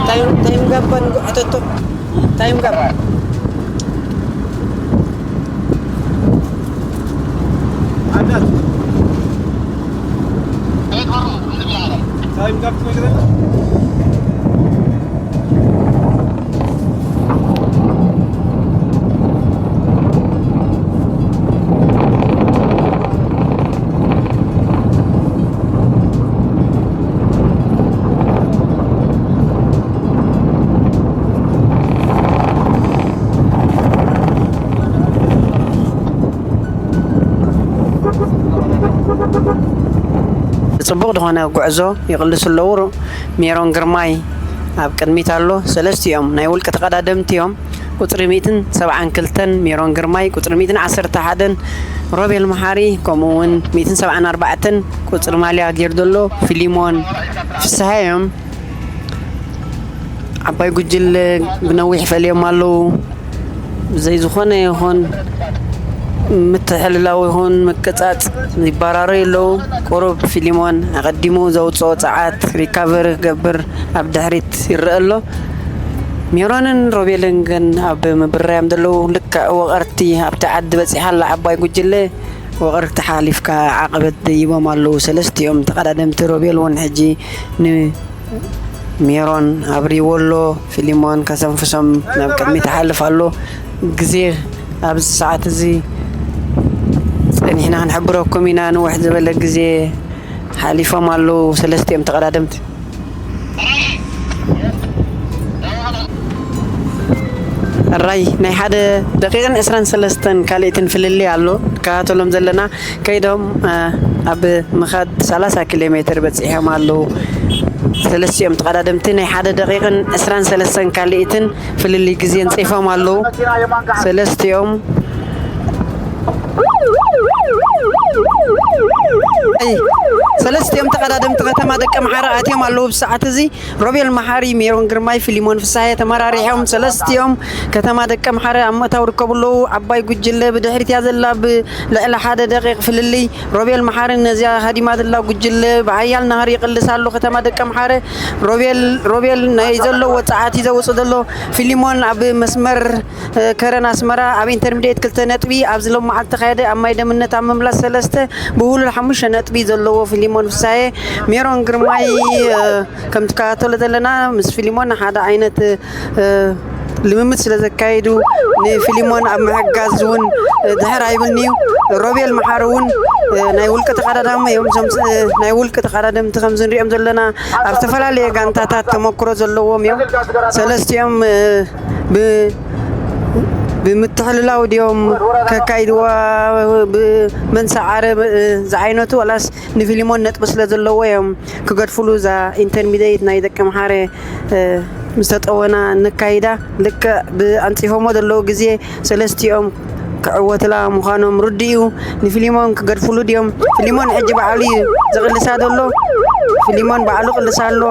ታይም ጋባን ጉዕተቶ ታይም ጋባ ብፅቡቕ ዝኾነ ጉዕዞ ይቕልሱ ኣለዉ። ሜሮን ግርማይ ኣብ ቅድሚት ኣሎ። ሰለስቲኦም ናይ ውልቂ ተቐዳደምቲ እዮም። ቁፅሪ ሚእትን ሰብዓን ክልተን ሜሮን ግርማይ፣ ቁፅሪ ሚእትን ዓሰርተ ሓደን ሮቤል መሓሪ፣ ከምኡ እውን ሚእትን ሰብዓን ኣርባዕተን ቁፅሪ ማልያ ገይሩ ዘሎ ፊሊሞን ፍስሃ እዮም። ዓባይ ጉጅለ ብነዊሕ ፈልዮም ኣለዉ። ብዘይ ዝኾነ ይኹን ምትሕልላው ይኹን ምቅጻጽ ይባራረዩ ኣለዉ። ቁሩብ ፊሊሞን ኣቐዲሙ ዘውፅኦ ጸዓት ሪካቨሪ ክገብር ኣብ ድሕሪት ይረአ ኣሎ። ሜሮንን ሮቤልን ግን ኣብ ምብራዮም ዘለዉ ልክዕ ወቐርቲ ኣብቲ ዓዲ በጺሓ ኣላ ዓባይ ጉጅለ። ወቐርቲ ሓሊፍካ ዓቐበት ደይቦም ኣለዉ። ሰለስቲኦም ተቐዳደምቲ ሮቤል እውን ሕጂ ንሜሮን ኣብሪዎ ኣሎ። ፊሊሞን ከሰንፍሶም ናብ ቅድሚት ይሓልፍ ኣሎ። ግዜ ኣብዚ ሰዓት እዚ ጸኒሕና ክንሕብረኩም ኢና። ንውሕ ዝበለ ግዜ ሓሊፎም ኣለዉ ሰለስቲኦም ተቐዳደምቲ። ሕራይ ናይ ሓደ ደቂቕን ዕስራን ሰለስተን ካልኢትን ፍልልይ ኣሎ። ንከታተሎም ዘለና ከይዶም ኣብ ምኻድ ሰላሳ ኪሎ ሜትር በፂሖም ኣለዉ። ሰለስቲኦም ተቐዳደምቲ ናይ ሓደ ደቂቕን ዕስራን ሰለስተን ካልኢትን ፍልልይ ግዜ ንፂፎም ኣለዉ። ሰለስቲኦም ሰለስቲኦም ተቐዳደምቲ ከተማ ደቀምሓረ ኣትዮም ኣለዉ። ብሰዓት እዚ ሮቤል መሓሪ፣ ሜሮን ግርማይ፣ ፊሊሞን ፍሳሄ ተመራሪሖም ሰለስቲኦም ከተማ ደቀምሓረ ኣብ ምእታው ርከቡ ኣለዉ። ዓባይ ጉጅለ ብድሕሪት እያ ዘላ ብልዕሊ ሓደ ደቂቕ ፍልልይ። ሮቤል መሓሪ ነዚኣ ሃዲማ ዘላ ጉጅለ ብሓያል ናህሪ ይቕልስ ኣሎ። ከተማ ደቀምሓረ ሮቤል ሮቤል ናይ ዘለዎ ጸዓት እዩ ዘውጽእ ዘሎ። ፊሊሞን ኣብ መስመር ከረን ኣስመራ ኣብ ኢንተርሚዲየት ክልተ ነጥቢ ኣብዚ ሎም መዓልቲ ተኻየደ ኣብ ማይ ደምነት ኣብ ምምላስ ሰለስተ ብውሉድ ሓሙሽተ ነጥቢ ዘለዎ ፊሊሞን ፍሳሄ። ሜሮን ግርማይ ከም ትከታተሎ ዘለና ምስ ፊሊሞን ሓደ ዓይነት ልምምድ ስለ ዘካየዱ ንፊሊሞን ኣብ ምሕጋዝ እውን ድሕር ኣይብልንዩ። ሮቤል መሓሪ እውን ናይ ውልቂ ተቐዳዳሚ እዮም። ናይ ውልቂ ተቐዳደምቲ ከምዚ ንሪኦም ዘለና ኣብ ዝተፈላለየ ጋንታታት ተመክሮ ዘለዎም እዮም። ሰለስቲኦም ብምትሕልላው ድዮም ከካይድዋ ብመንሰዓረ ዝዓይነቱ ዋላስ ንፊሊሞን ነጥቢ ስለ ዘለዎ እዮም ክገድፍሉ እዛ ኢንተርሚዲየት ናይ ደቂ ምሓረ ምስ ተጠወና ነካይዳ። ልክዕ ብኣንፂፎሞ ዘለዉ ግዜ ሰለስቲኦም ክዕወትላ ምዃኖም ርዱእ እዩ። ንፊሊሞን ክገድፍሉ ድዮም? ፊሊሞን ሕጂ ባዕሉ እዩ ዝቕልሳ ዘሎ። ፊሊሞን ባዕሉ ቅልሳ ኣሎ።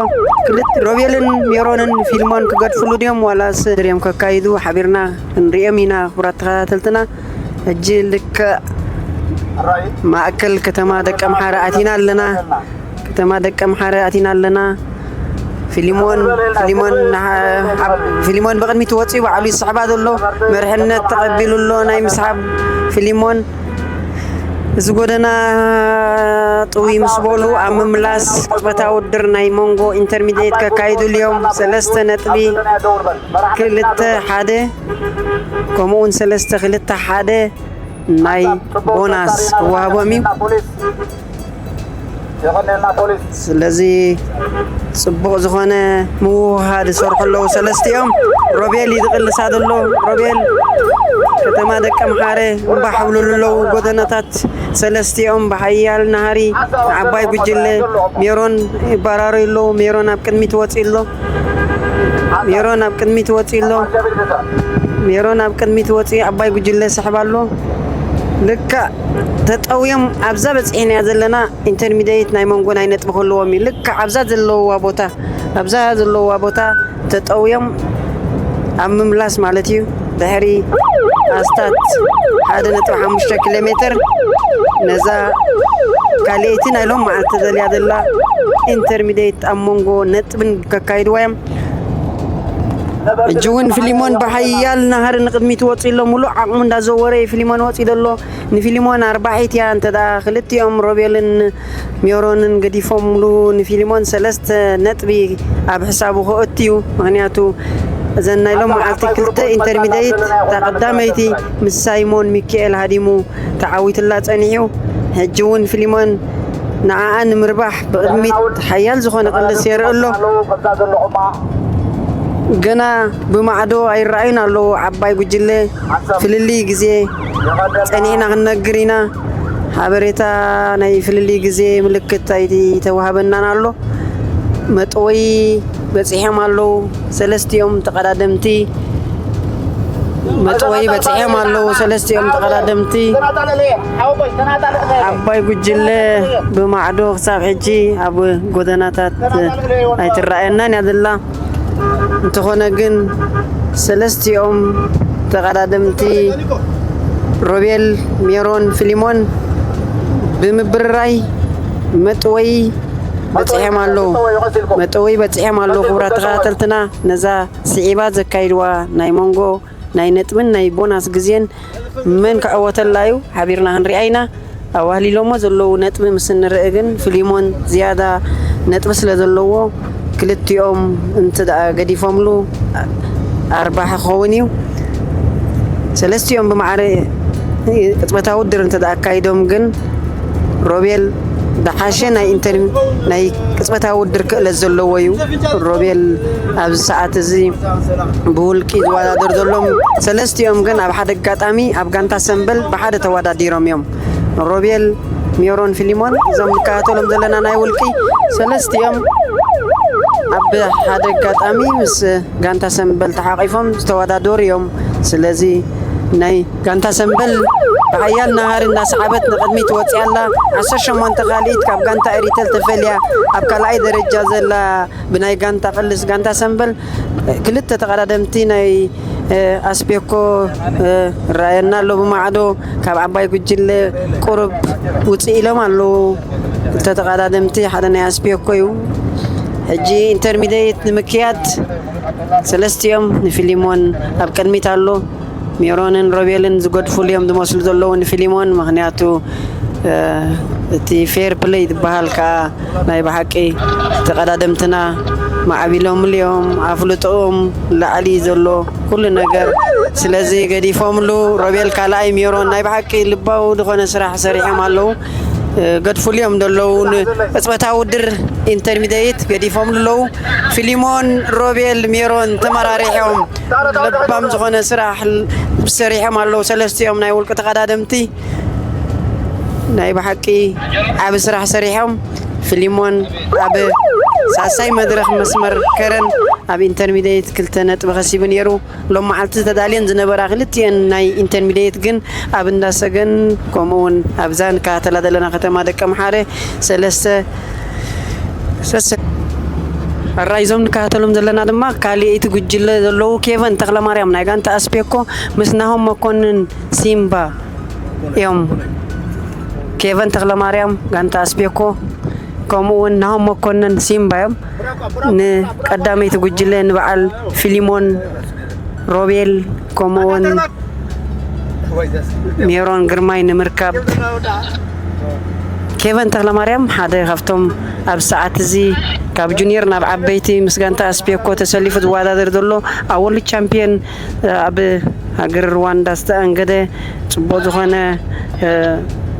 ክልት ሮቤልን ሜሮንን ፊልሞን ክገድፍሉ ድዮም ዋላስ ድርዮም ከካይዱ ሓቢርና ክንሪኦም ኢና። ክቡራት ተኸታተልትና ሕጂ ልክዕ ማእከል ከተማ ደቀምሓረ ኣቲና ኣለና። ከተማ ደቀምሓረ ኣቲና ኣለና። ፊሊሞን ፊሊሞን ንሓ- ሓብ- ፊሊሞን ብቕድሚት ወፂኡ ባዕሉ ይስሕባ ዘሎ። መርሕነት ተቐቢሉ ኣሎ ናይ ምስሓብ። ፊሊሞን እዚ ጎደና ጥውይ ምስ በሉ ኣብ ምምላስ ቅጽበታዊ ውድድር ናይ መንጎ ኢንተርሚዲየት ከካይዱ እዮም። ሰለስተ ነጥቢ ክልተ ሓደ ከምኡውን ሰለስተ ክልተ ሓደ ናይ ቦናስ ክወሃቦም እዩ። ስለዚ ፅቡቕ ዝኾነ ምውህሃድ ይሰርሑ ኣለዉ ሰለስቲኦም። ሮቤል እዩ ዝቕልሳ ዘሎ። ሮቤል ከተማ ደቀምሓረ እምባ ሓብሉሉ ኣለዉ ጎደናታት ሰለስቲኦም ብሓያል ናህሪ ንዓባይ ጉጅለ ሜሮን ይበራረዩ ኣለዉ። ሜሮን ኣብ ቅድሚት ወፂኡ ኣሎ። ሜሮን ኣብ ቅድሚት ወፂኡ ኣሎ። ሜሮን ኣብ ቅድሚት ወፂኡ ዓባይ ጉጅለ ይስሕብ ኣሎ። ልክዕ ተጠውዮም ኣብዛ በፂሕናያ ዘለና ኢንተርሚዲየት ናይ መንጎ ናይ ነጥቢ ክህልዎም እዩ። ልክዕ ኣብዛ ዘለውዋ ቦታ ኣብዛ ዘለውዋ ቦታ ተጠውዮም ኣብ ምምላስ ማለት እዩ። ድሕሪ ኣስታት ሓደ ነጥቢ ሓሙሽተ ኪሎ ሜትር ነዛ ካልኣይቲ ናይ ሎም መዓልቲ ተደልያ ዘላ ኢንተርሚዲየት ኣብ መንጎ ነጥብን ከካይድዋ እዮም። ሕጂ እውን ፊሊሞን ብሓያል ናህሪ ንቅድሚት ወፂ ኣሎ። ሙሉእ ዓቕሙ እንዳዘወረ እዩ ፊሊሞን ወፂ ዘሎ። ንፊሊሞን ኣርባሒት እያ። እንተ ደኣ ክልቲኦም ሮቤልን ሜሮንን ገዲፎምሉ ንፊሊሞን ሰለስተ ነጥቢ ኣብ ሕሳቡ ከእቱ እዩ። ምኽንያቱ እዘን ናይ ሎም መዓልቲ ክልተ ኢንተርሚዲየት እታ ቀዳመይቲ ምስ ሳይሞን ሚካኤል ሃዲሙ ተዓዊትላ ጸኒሑ። ሕጂ እውን ፊሊሞን ንዓኣ ንምርባሕ ብቕድሚት ሓያል ዝኾነ ቅልስ የርኢ ኣሎ። ገና ብማዕዶ ኣይረኣዩን ኣለዉ ዓባይ ጉጅለ። ፍልልይ ግዜ ጸኒሕና ክንነግር ኢና። ሓበሬታ ናይ ፍልልይ ግዜ ምልክት ኣይተዋህበናን ኣሎ። መጥወይ በጺሖም ኣለዉ። ሰለስቲኦም ተቐዳደምቲ መጥወይ በጺሖም ኣለዉ። ሰለስቲኦም ተቐዳደምቲ ዓባይ ጉጅለ ብማዕዶ ክሳብ ሕጂ ኣብ ጎደናታት ኣይትረኣየናን እያ ዘላ። እንተኾነ ግን ሰለስቲኦም ተቐዳደምቲ ሮቤል፣ ሜሮን፣ ፊሊሞን ብምብርራይ መጥወይ በጺሖም ኣለዉ። መጥወይ በጺሖም ኣለዉ። ክቡራት ተኸታተልትና ነዛ ስዒባ ዘካይድዋ ናይ መንጎ ናይ ነጥብን ናይ ቦናስ ግዜን መን ክዕወተላ እዩ ሓቢርና ክንሪኣ ኢና። ኣዋህሊሎሞ ዘለዉ ነጥቢ ምስ እንርኢ ግን ፊሊሞን ዝያዳ ነጥቢ ስለ ዘለዎ ክልቲኦም እንተ ደኣ ገዲፎምሉ ኣርባሒ ክኸውን እዩ። ሰለስቲኦም ብማዕረ ቅጽበታዊ ውድድር እንተ ደኣ ኣካይዶም ግን ሮቤል ዝሓሸ ናይ ኢንተር ናይ ቅጽበታዊ ውድድር ክእለት ዘለዎ እዩ። ሮቤል ኣብዚ ሰዓት እዚ ብውልቂ ዝወዳደር ዘሎም ሰለስቲኦም ግን ኣብ ሓደ ኣጋጣሚ ኣብ ጋንታ ሰምበል ብሓደ ተወዳዲሮም እዮም። ሮቤል፣ ሜሮን፣ ፊሊሞን እዞም ንከታተሎም ዘለና ናይ ውልቂ ሰለስቲኦም ኣብ ሓደ ኣጋጣሚ ምስ ጋንታ ሰምበል ተሓቂፎም ዝተወዳደሩ እዮም። ስለዚ ናይ ጋንታ ሰምበል ብሓያል ናሃሪ እናሰዓበት ንቕድሚት ወፂኣ ኣላ። ዓሰርተ ሸሞንተ ካልኢት ካብ ጋንታ ኤሪተል ተፈልያ ኣብ ካልኣይ ደረጃ ዘላ ብናይ ጋንታ ቅልስ ጋንታ ሰምበል ክልተ ተቐዳደምቲ ናይ ኣስፔኮ ራየና ኣሎ ብማዕዶ ካብ ዓባይ ጉጅለ ቁሩብ ውፅእ ኢሎም ኣለዉ። ክልተ ተቐዳደምቲ ሓደ ናይ ኣስፔኮ እዩ። ሕጂ ኢንተርሚዲየት ንምክያድ ሰለስቲኦም ንፊሊሞን ኣብ ቅድሚት ኣሎ። ሜሮንን ሮቤልን ዝገድፉሉ እዮም ዝመስሉ ዘለዉ ንፊሊሞን፣ ምኽንያቱ እቲ ፌር ፕለይ ዝበሃል ከዓ ናይ ብሓቂ ተቐዳደምትና ማዕቢሎምሉ እዮም። ኣፍልጦኦም ላዕሊ ዘሎ ኩሉ ነገር ስለዚ ገዲፎምሉ። ሮቤል ካልኣይ፣ ሜሮን ናይ ብሓቂ ልባዊ ዝኾነ ስራሕ ሰሪሖም ኣለዉ። ገድፉሉ እዮም ዘለዉ። ንቅፅበታዊ ውድድር ኢንተርሚዲየት ገዲፎምሉ ኣለዉ። ፊሊሞን፣ ሮቤል፣ ሜሮን ተመራሪሖም ለባም ዝኾነ ስራሕ ሰሪሖም ኣለዉ። ሰለስቲኦም ናይ ውልቂ ተቐዳደምቲ ናይ ብሓቂ ዓቢ ስራሕ ሰሪሖም። ፊሊሞን ኣብ ሳሳይ መድረኽ መስመር ከረን ኣብ ኢንተርሚዲየት ክልተ ነጥቢ ከሲቡ ነይሩ። ሎም መዓልቲ ተዳልየን ዝነበራ ክልቲኤን ናይ ኢንተርሚዲየት ግን ኣብ እንዳሰገን ከምኡ እውን ኣብዛ ንከታተላ ዘለና ከተማ ደቀ ምሓረ ሰለስተ ሰሰ ኣራይ እዞም ንከታተሎም ዘለና ድማ ካልኣይቲ ጉጅለ ዘለዉ ኬቨን ተኽለማርያም ናይ ጋንታ ኣስፔኮ ምስ ናሆም መኮንን ሲምባ እዮም። ኬቨን ተኽለማርያም ጋንታ ኣስፔኮ ከምኡ እውን ናሆም መኮንን ሲምባ እዮም። ንቀዳመይቲ ጉጅለ ንበዓል ፊሊሞን ሮቤል ከምኡ እውን ሜሮን ግርማይ ንምርካብ ኬቨን ተኽለማርያም ሓደ ካብቶም ኣብ ሰዓት እዚ ካብ ጁኒየር ናብ ዓበይቲ ምስ ጋንታ ኣስፔኮ ተሰሊፉ ዝወዳደር ዘሎ ኣብ ወርልድ ቻምፒየን ኣብ ሃገር ሩዋንዳ ዝተኣንገደ ጽቡቕ ዝኾነ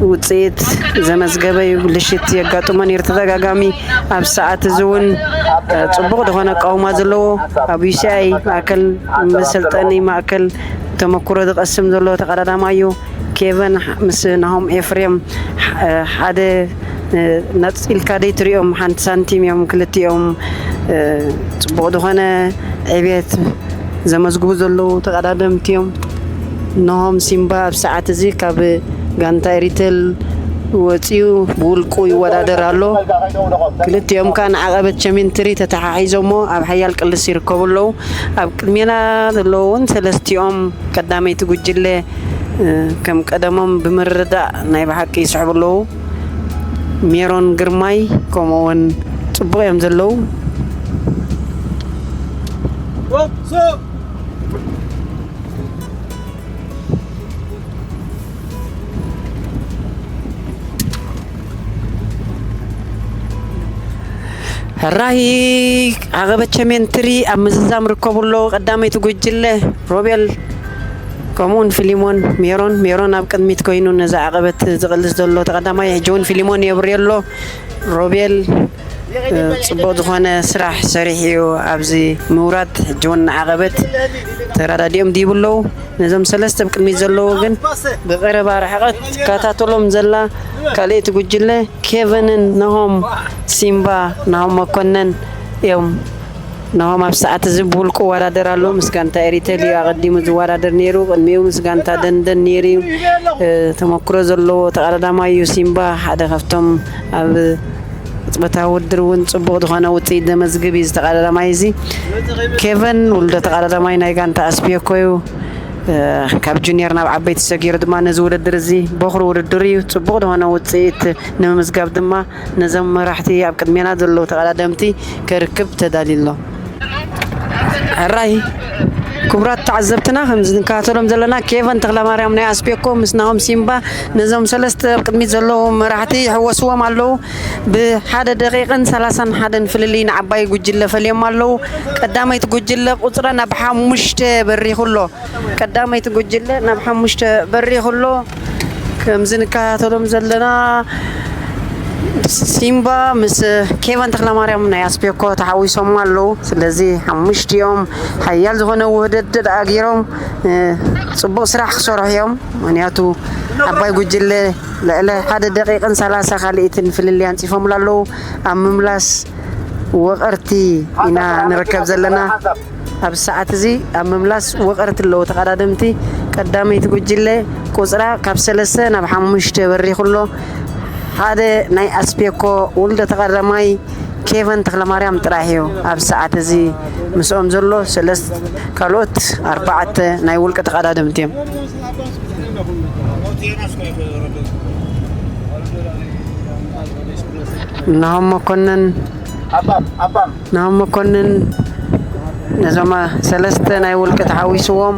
ውጽኢት ዘመዝገበ እዩ። ብልሽት የጋጥሞ ነይሩ ተደጋጋሚ። ኣብ ሰዓት እዚ እውን ጽቡቕ ዝኾነ ኣቃውማ ዘለዎ ኣብ ዩ ሲ ኣይ ማእከል መሰልጠኒ ማእከል ተመኩሮ ዝቐስም ዘሎ ተቐዳዳማይ እዩ። ኬቨን ምስ ናሆም ኤፍሬም ሓደ ነፂልካ ደይትሪኦም ሓንቲ ሳንቲም እዮም ክልቲኦም። ፅቡቕ ዝኾነ ዕቤት ዘመዝግቡ ዘለዉ ተቐዳደምቲ እዮም። ናሆም ሲምባ ኣብ ሰዓት እዚ ካብ ጋንታ ኤሪተል ወፂኡ ብውልቁ ይወዳደር ኣሎ። ክልቲኦም ከዓ ንዓቐበት ቸሜንትሪ ተተሓሒዞሞ ኣብ ሓያል ቅልስ ይርከቡ ኣለዉ። ኣብ ቅድሜና ዘለዉ እውን ሰለስቲኦም ቀዳመይቲ ጉጅለ ከም ቀደሞም ብምርዳእ ናይ ብሓቂ ይስሕቡ ኣለዉ። ሜሮን ግርማይ ከምኡ እውን ፅቡቕ እዮም ዘለዉ። ሕራይ ዓቐበት ቸሜንትሪ ኣብ ምዝዛም ርከቡ ኣለዉ። ቀዳመይቲ ጉጅለ ሮቤል ከምኡውን ፊሊሞን ሜሮን፣ ሜሮን ኣብ ቅድሚት ኮይኑ ነዚ ዓቐበት ዝቕልስ ዘሎ ተቐዳማይ፣ ሕጂ እውን ፊሊሞን የብርዮ ኣሎ። ሮቤል ጽቡቕ ዝኾነ ስራሕ ሰሪሑ እዩ። ኣብዚ ምውራድ ሕጂ እውን ንዓቐበት ተረዳዲኦም ድይቡ ኣለዉ። ነዞም ሰለስተ ኣብ ቅድሚት ዘለዉ ግን ብቐረባ ርሕቐት ትከታተሎም ዘላ ካልኣይቲ ጉጅለ ኬቨንን ናሆም ሲምባ፣ ናሆም መኮነን እዮም። ናሆም ኣብ ሰዓት እዚ ብውልቁ ይወዳደር ኣሎ። ምስ ጋንታ ኤሪተል እዩ ኣቐዲሙ ዝወዳደር ነይሩ። ቅድሚኡ ምስ ጋንታ ደንደን ነይሩ እዩ። ተመክሮ ዘለዎ ተቐዳዳማይ እዩ። ሲምባ ሓደ ካብቶም ኣብ ቅጽበታዊ ውድድር እውን ጽቡቕ ዝኾነ ውጽኢት ዘመዝግብ እዩ። ዝተቐዳዳማይ እዚ ኬቨን ውልዶ ተቐዳዳማይ ናይ ጋንታ ኣስፒዮኮ እዩ። ካብ ጁኒየር ናብ ዓበይቲ ሰጊሩ ድማ ነዚ ውድድር እዚ በኹሪ ውድድር እዩ። ጽቡቕ ዝኾነ ውጽኢት ንምምዝጋብ ድማ ነዞም መራሕቲ ኣብ ቅድሜና ዘለዉ ተቐዳደምቲ ከርክብ ተዳልዩ ኣሎ። ሕራይ ክቡራት ተዓዘብትና፣ ከምዚ ንከታተሎም ዘለና ኬቨን ተኽለማርያም ናይ ኣስፔኮ ምስ ናሆም ሲምባ ነዞም ሰለስተ ኣብ ቅድሚት ዘለዉ መራሕቲ ይሕወስዎም ኣለዉ። ብሓደ ደቂቕን ሰላሳን ሓደን ፍልልይ ንዓባይ ጉጅለ ፈልዮም ኣለዉ። ቀዳመይቲ ጉጅለ ቁፅራ ናብ ሓሙሽተ በሪኹ ኣሎ። ቀዳመይቲ ጉጅለ ናብ ሓሙሽተ በሪኹ ኣሎ። ከምዚ ንከታተሎም ዘለና ሲምባ ምስ ኬቨን ተክለማርያም ናይ ኣስፔኮ ተሓዊሶም ኣለዉ። ስለዚ ሓሙሽቲኦም ሓያል ዝኾነ ውህደት ደኣ ገይሮም፣ እ፣ ጽቡቕ ስራሕ ክሰርሑ እዮም። ምኽንያቱ ዓባይ ጉጅለ ልዕሊ ሓደ ደቂቕን ሰላሳ ካልኢትን ፍልልይ ኣንጺፎምሉ ኣለዉ። ኣብ ምምላስ ወቐርቲ ኢና ንርከብ ዘለና። ኣብ ሰዓት እዚ ኣብ ምምላስ ወቐርቲ ኣለዉ ተቐዳደምቲ። ቀዳመይቲ ጉጅለ ቁጽራ ካብ ሰለስተ ናብ ሓሙሽተ በሪኹ ኣሎ። ሓደ ናይ ኣስፔኮ ውልደ ተቐዳማይ ኬቨን ተኽለማርያም ጥራሕ እዩ ኣብ ሰዓት እዚ ምስኦም ዘሎ። ሰለስተ ካልኦት ኣርባዕተ ናይ ውልቀ ተቐዳደምቲ እዮም። ናሆም መኮንን፣ ናሆም መኮንን ነዞም ሰለስተ ናይ ውልቀ ተሓዊስዎም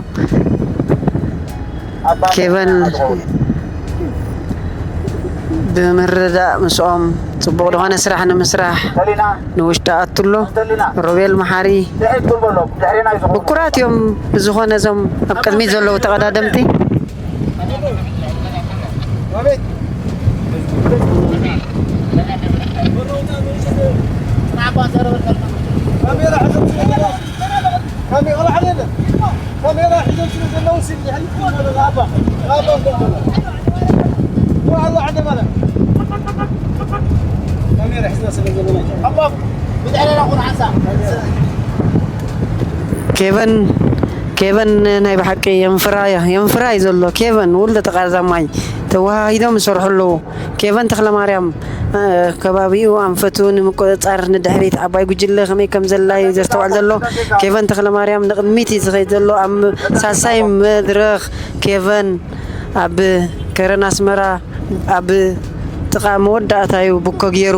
ኬቨን ብምርዳእ ምስኦም ጽቡቕ ዝኾነ ስራሕ ንምስራሕ ንውሽጢ ኣትሎ። ሮቤል መሓሪ ብኩራት እዮም። ብዝኾነ እዞም ኣብ ቅድሚት ዘለዉ ተቐዳደምቲ ኬቨን ኬቨን ናይ ብሓቂ የንፍራ የንፍራ እዩ ዘሎ። ኬቨን ውልደ ተቃዛማይ ተወሃሂዶም ይሰርሑ ኣለዉ። ኬቨን ተክለማርያም፣ እ፣ ከባቢኡ ኣንፈቱ ንምቁጽጻር ንድሕሪት ዓባይ ጉጅለ ከመይ ከም ዘላ እዩ ዘስተውዕል ዘሎ። ኬቨን ተክለማርያም ንቕድሚት እዩ ዝኸይድ ዘሎ። ኣብ ሳልሳይ መድረኽ ኬቨን ኣብ ከረን ኣስመራ ኣብ ጥቓ መወዳእታ እዩ ብኮ ገይሩ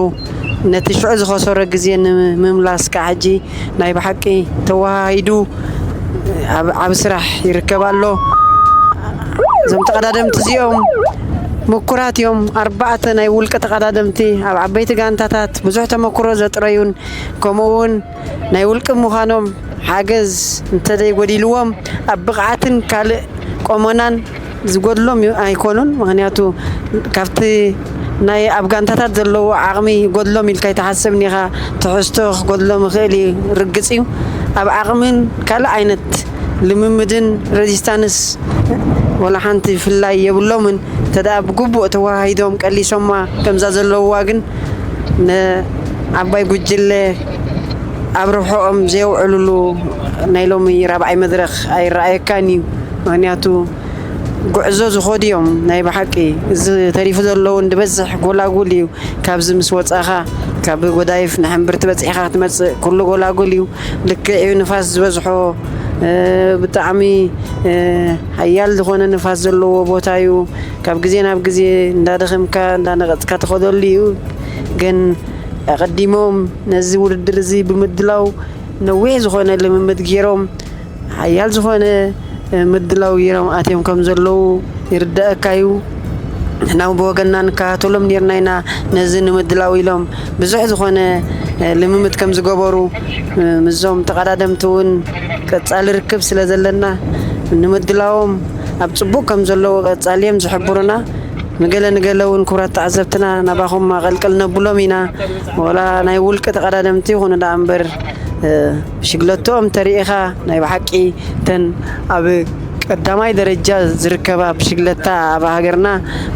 ነቲ ሽዑ ዝኸሰሮ ግዜ ንምምላስ ከዓ ሕጂ ናይ ብሓቂ ተወሃሂዱ ኣብ ዓቢ ስራሕ ይርከብ ኣሎ። እዞም ተቐዳደምቲ እዚኦም ምኩራት እዮም። ኣርባዕተ ናይ ውልቀ ተቐዳደምቲ ኣብ ዓበይቲ ጋንታታት ብዙሕ ተመክሮ ዘጥረዩን ከምኡ እውን ናይ ውልቂ ምዃኖም ሓገዝ እንተዘይጎዲልዎም ኣብ ብቕዓትን ካልእ ቆመናን ዝጎድሎም ዩ-፣ ኣይኮኑን። ምኽንያቱ ካብቲ ናይ ኣብ ጋንታታት ዘለዉ ዓቕሚ ይጎድሎም ኢልካ ኣይትሓስብን ኢኻ። ትሕዝቶ ክጎድሎም ይኽእል እዩ፣ ርግጽ እዩ። ኣብ ዓቕምን ካልእ ዓይነት ልምምድን ሬዚስታንስ ወላ ሓንቲ ፍላይ የብሎምን። እንተ ደኣ ብግቡእ ተወሃሂዶም ቀሊሶማ ከምዛ ዘለውዋ ግን ንዓባይ ጉጅለ ኣብ ረብሕኦም ዘየውዕልሉ ናይ ሎሚ ራብዓይ መድረኽ ኣይረኣየካን እዩ። ምኽንያቱ ጉዕዞ ዝኸዱ እዮም ናይ ብሓቂ። እዚ ተሪፉ ዘሎ እውን ዝበዝሕ ጎላጉል እዩ። ካብዚ ምስ ወጻኻ ካብ ጎዳይፍ ንሕምብርቲ በጺሕኻ ክትመጽእ ኩሉ ጎላጉል እዩ። ልክዕ እዩ፣ ንፋስ ዝበዝሖ፣ እ፣ ብጣዕሚ፣ እ፣ ሓያል ዝኾነ ንፋስ ዘለዎ ቦታ እዩ። ካብ ግዜ ናብ ግዜ እንዳደኸምካ እንዳነቐጽካ ትኸደሉ እዩ። ግን ኣቐዲሞም ነዚ ውድድር እዚ ብምድላው ነዊሕ ዝኾነ ልምምድ ገይሮም ሓያል ዝኾነ፣ እ፣ ምድላው ገይሮም ኣትዮም ከም ዘለዉ ይርዳእካ እዩ። ንሕና እውን ብወገንና ንከታተሎም ኔርና ኢና ነዚ ንምድላው ኢሎም ብዙሕ ዝኾነ፣ እ፣ ልምምድ ከም ዝገበሩ፣ እ፣ ምስዞም ተቐዳደምቲ እውን ቀጻሊ ርክብ ስለ ዘለና ንምድላዎም ኣብ ጽቡቕ ከም ዘለዉ ቀጻሊ እዮም ዝሕብሩና። ንገለ ንገለ እውን ክቡራት ተዓዘብትና ናባኹም ኣቐልቅል ነብሎም ኢና። ወላ ናይ ውልቂ ተቐዳደምቲ ይኹኑ ደኣ እምበር፣ እ፣ ብሽግለትኦም ተሪኢኻ ናይ ብሓቂ እተን ኣብ ቀዳማይ ደረጃ ዝርከባ ብሽግለታ ኣብ ሃገርና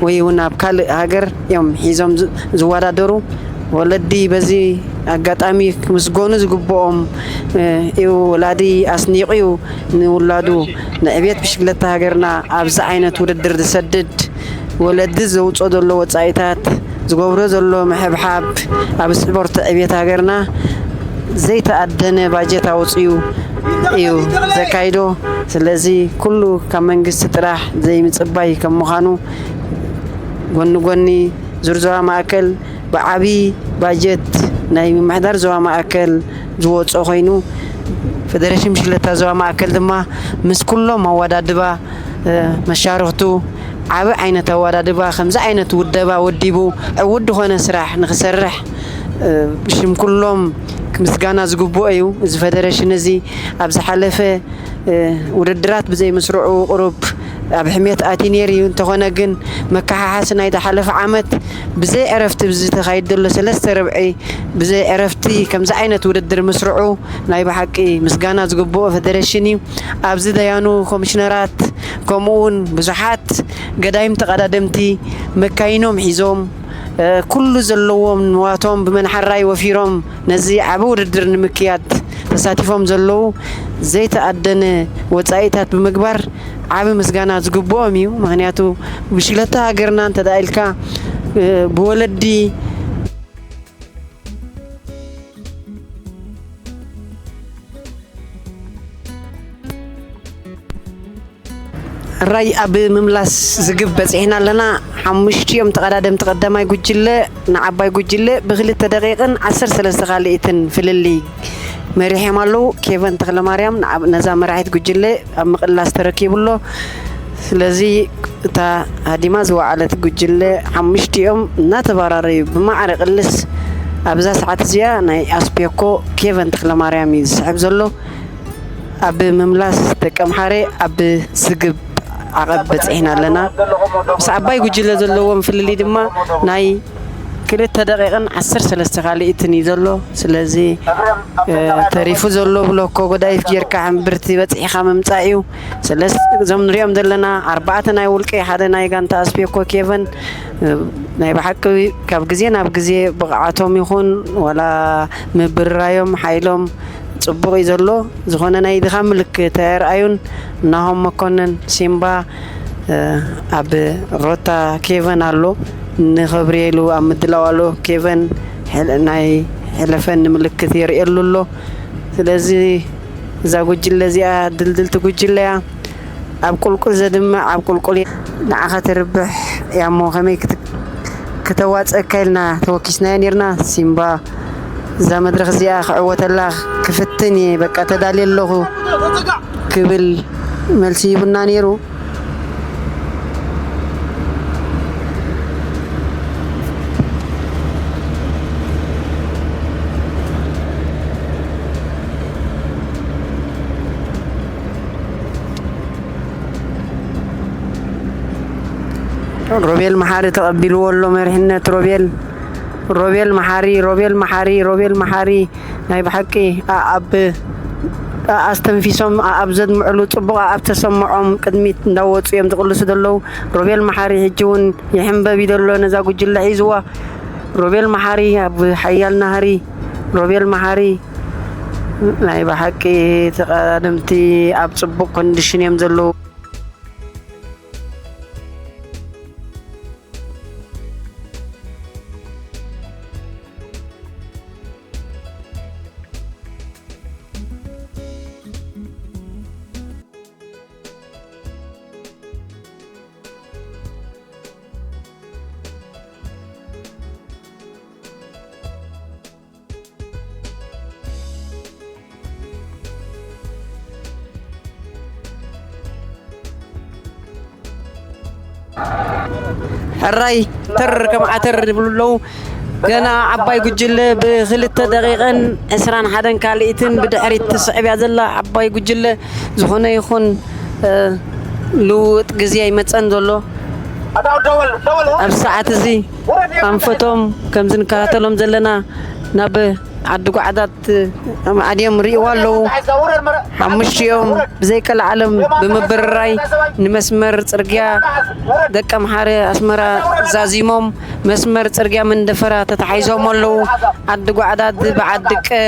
ወይ እውን ኣብ ካልእ ሃገር እዮም ሒዞም ዝ-፣ ዝወዳደሩ። ወለዲ በዚ ኣጋጣሚ ክምስገኑ ዝግብኦም፣ እ፣ እዩ። ወላዲ ኣስኒቑ እዩ ንውላዱ ንዕቤት ብሽግለታ ሃገርና ኣብዚ ዓይነት ውድድር ዝሰድድ። ወለዲ ዘውፅኦ ዘሎ ወፃኢታት፣ ዝገብሮ ዘሎ ምሕብሓብ ኣብ ስፖርት ዕቤት ሃገርና ዘይተኣደነ ባጀት ኣውፅኡ እዩ ዘካይዶ። ስለዚ ኩሉ ካብ መንግስቲ ጥራሕ ዘይምፅባይ ከም ምዃኑ፣ ጎኒ ጎኒ ዙር ዞባ ማእከል ብዓቢ ባጀት ናይ ምምሕዳር ዞባ ማእከል ዝወፅኦ ኮይኑ፣ ፌደሬሽን ብሽክለታ ዞባ ማእከል ድማ ምስ ኩሎም ኣወዳድባ፣ እ፣ መሻርኽቱ ዓቢ ዓይነት ኣወዳድባ፣ ከምዚ ዓይነት ውደባ ወዲቡ ዕዉት ዝኾነ ስራሕ ንኽሰርሕ፣ እ፣ ብሽም ኩሎም ምስጋና ዝግብኦ እዩ። እዚ ፌደሬሽን እዚ ኣብ ዝሓለፈ፣ እ፣ ውድድራት ብዘይ ምስርዑ ቁሩብ ኣብ ሕሜት ኣትዩ ነይሩ እዩ። እንተኾነ ግን መከሓሓሲ ናይ ዝሓለፈ ዓመት ብዘይ ዕረፍቲ ብዝተኻይድ ዘሎ ሰለስተ ረብዒ ብዘይ ዕረፍቲ ከምዚ ዓይነት ውድድር ምስርዑ ናይ ብሓቂ ምስጋና ዝግብኦ ፌደሬሽን እዩ። ኣብዚ ደያኑ ኮሚሽነራት ከምኡ እውን ብዙሓት ገዳይም ተቐዳደምቲ መካይኖም ሒዞም ኩሉ ዘለዎም ንዋቶም ብመንሓራይ ወፊሮም ነዚ ዓቢ ውድድር ንምክያድ ተሳቲፎም ዘለዉ ዘይተኣደነ ወጻኢታት ብምግባር ዓቢ ምስጋና ዝግብኦም እዩ። ምኽንያቱ ብሽክለታ ሃገርና እንተ ኢልካ ብወለዲ ራይ ኣብ ምምላስ ዝግብ በፂሕና ኣለና። ሓሙሽቲኦም ተቐዳደምቲ ቀዳማይ ጉጅለ ንዓባይ ጉጅለ ብክልተ ደቂቕን ዓሰርተ ሰለስተ ካልኢትን ፍልልይ መሪሖም ኣለዉ። ኬቨን ተኽለማርያም ንዓብ- ነዛ መራሒት ጉጅለ ኣብ ምቕላስ ተረኪቡ ኣሎ። ስለዚ እታ ሃዲማ ዝወዓለት ጉጅለ ሓሙሽቲኦም እናተባራረዩ ብማዕረ ቅልስ ኣብዛ ሰዓት እዚኣ ናይ ኣስፔኮ ኬቨን ተኽለማርያም እዩ ዝስሕብ ዘሎ። ኣብ ምምላስ ደቂ ኣምሓረ ኣብ ስግብ ዓቐብ በፂሕና ኣለና። ምስ ዓባይ ጉጅለ ዘለዎም ፍልልይ ድማ ናይ ክልተ ደቂቕን ዓሰርተ ሰለስተ ካልኢትን እዩ ዘሎ። ስለዚ ተሪፉ ዘሎ ብሎኮ ጎዳይፍ ጌርካ ሕምብርቲ በፂሕኻ ምምፃእ እዩ። ስለዚ እዞም ንሪኦም ዘለና ኣርባዕተ ናይ ውልቂ ሓደ ናይ ጋንታ ኣስፔኮ ኬቨን ናይ ብሓቂ ካብ ግዜ ናብ ግዜ ብቕዓቶም ይኹን ዋላ ምብርራዮም ሓይሎም ፅቡቕ እዩ ዘሎ። ዝኾነ ናይ ድኻ ምልክት ኣየርኣዩን። ናሆም መኮነን ሲምባ ኣብ ሮታ ኬቨን ኣሎ። ንኸብርኤሉ ኣብ ምድላው ኣሎ። ኬቨን ናይ ሕለፈኒ ምልክት የርእየሉ ኣሎ። ስለዚ እዛ ጉጅለ እዚኣ ድልድልቲ ጉጅለ እያ። ኣብ ቁልቁል ዘድምዕ ኣብ ቁልቁል ንዓኻ ተርብሕ እያ እሞ ከመይ ክት- ክተዋፅእካ ኢልና ተወኪስናዮ ነርና። ሲምባ እዛ መድረኽ እዚኣ ክዕወተላ ክፍትን እየ በቃ ተዳልየ ኣለኹ ክብል መልሲ ሂቡና ነይሩ። ሮቤል መሓሪ ተቐቢልዎ ኣሎ መሪሕነት። ሮቤል ሮቤል መሓሪ ሮቤል መሓሪ ሮቤል መሓሪ ናይ ብሓቂ ኣኣብ ኣኣስተንፊሶም ኣኣብ ዘድምዕሉ ፅቡቕ ኣኣብ ተሰምዖም ቅድሚት እንዳወፁ እዮም ዝቕልሱ ዘለዉ። ሮቤል መሓሪ ሕጂ እውን ይሕንበብ እዩ ዘሎ ነዛ ጉጅለ ሒዝዋ። ሮቤል መሓሪ ኣብ ሓያል ናህሪ ሮቤል መሓሪ ናይ ብሓቂ ተቐዳደምቲ ኣብ ፅቡቕ ኮንዲሽን እዮም ዘለዉ። ሕራይ ተር ከም ዓተር ይብሉ ኣለዉ። ገና ዓባይ ጉጅለ ብክልተ ደቂቕን ዕስራን ሓደን ካልኢትን ብድሕሪት ትስዕብ እያ ዘላ። ዓባይ ጉጅለ ዝኾነ ይኹን ልውውጥ ግዜ ኣይመፀን ዘሎ። ኣብዚ ሰዓት እዚ ኣንፈቶም ከምዚ ንከታተሎም ዘለና ናብ ዓዲ ጓዕዳት ኣድዮም ርእይዎ ኣለዉ። ሓሙሽቲኦም ብዘይቀልዓለም ብምብርራይ ንመስመር ፅርግያ ደቂ ኣምሓረ ኣስመራ ዛዚሞም መስመር ፅርግያ መንደፈራ ተታሒዞም ኣለዉ። ዓዲ ጓዕዳት ብዓዲ ቀ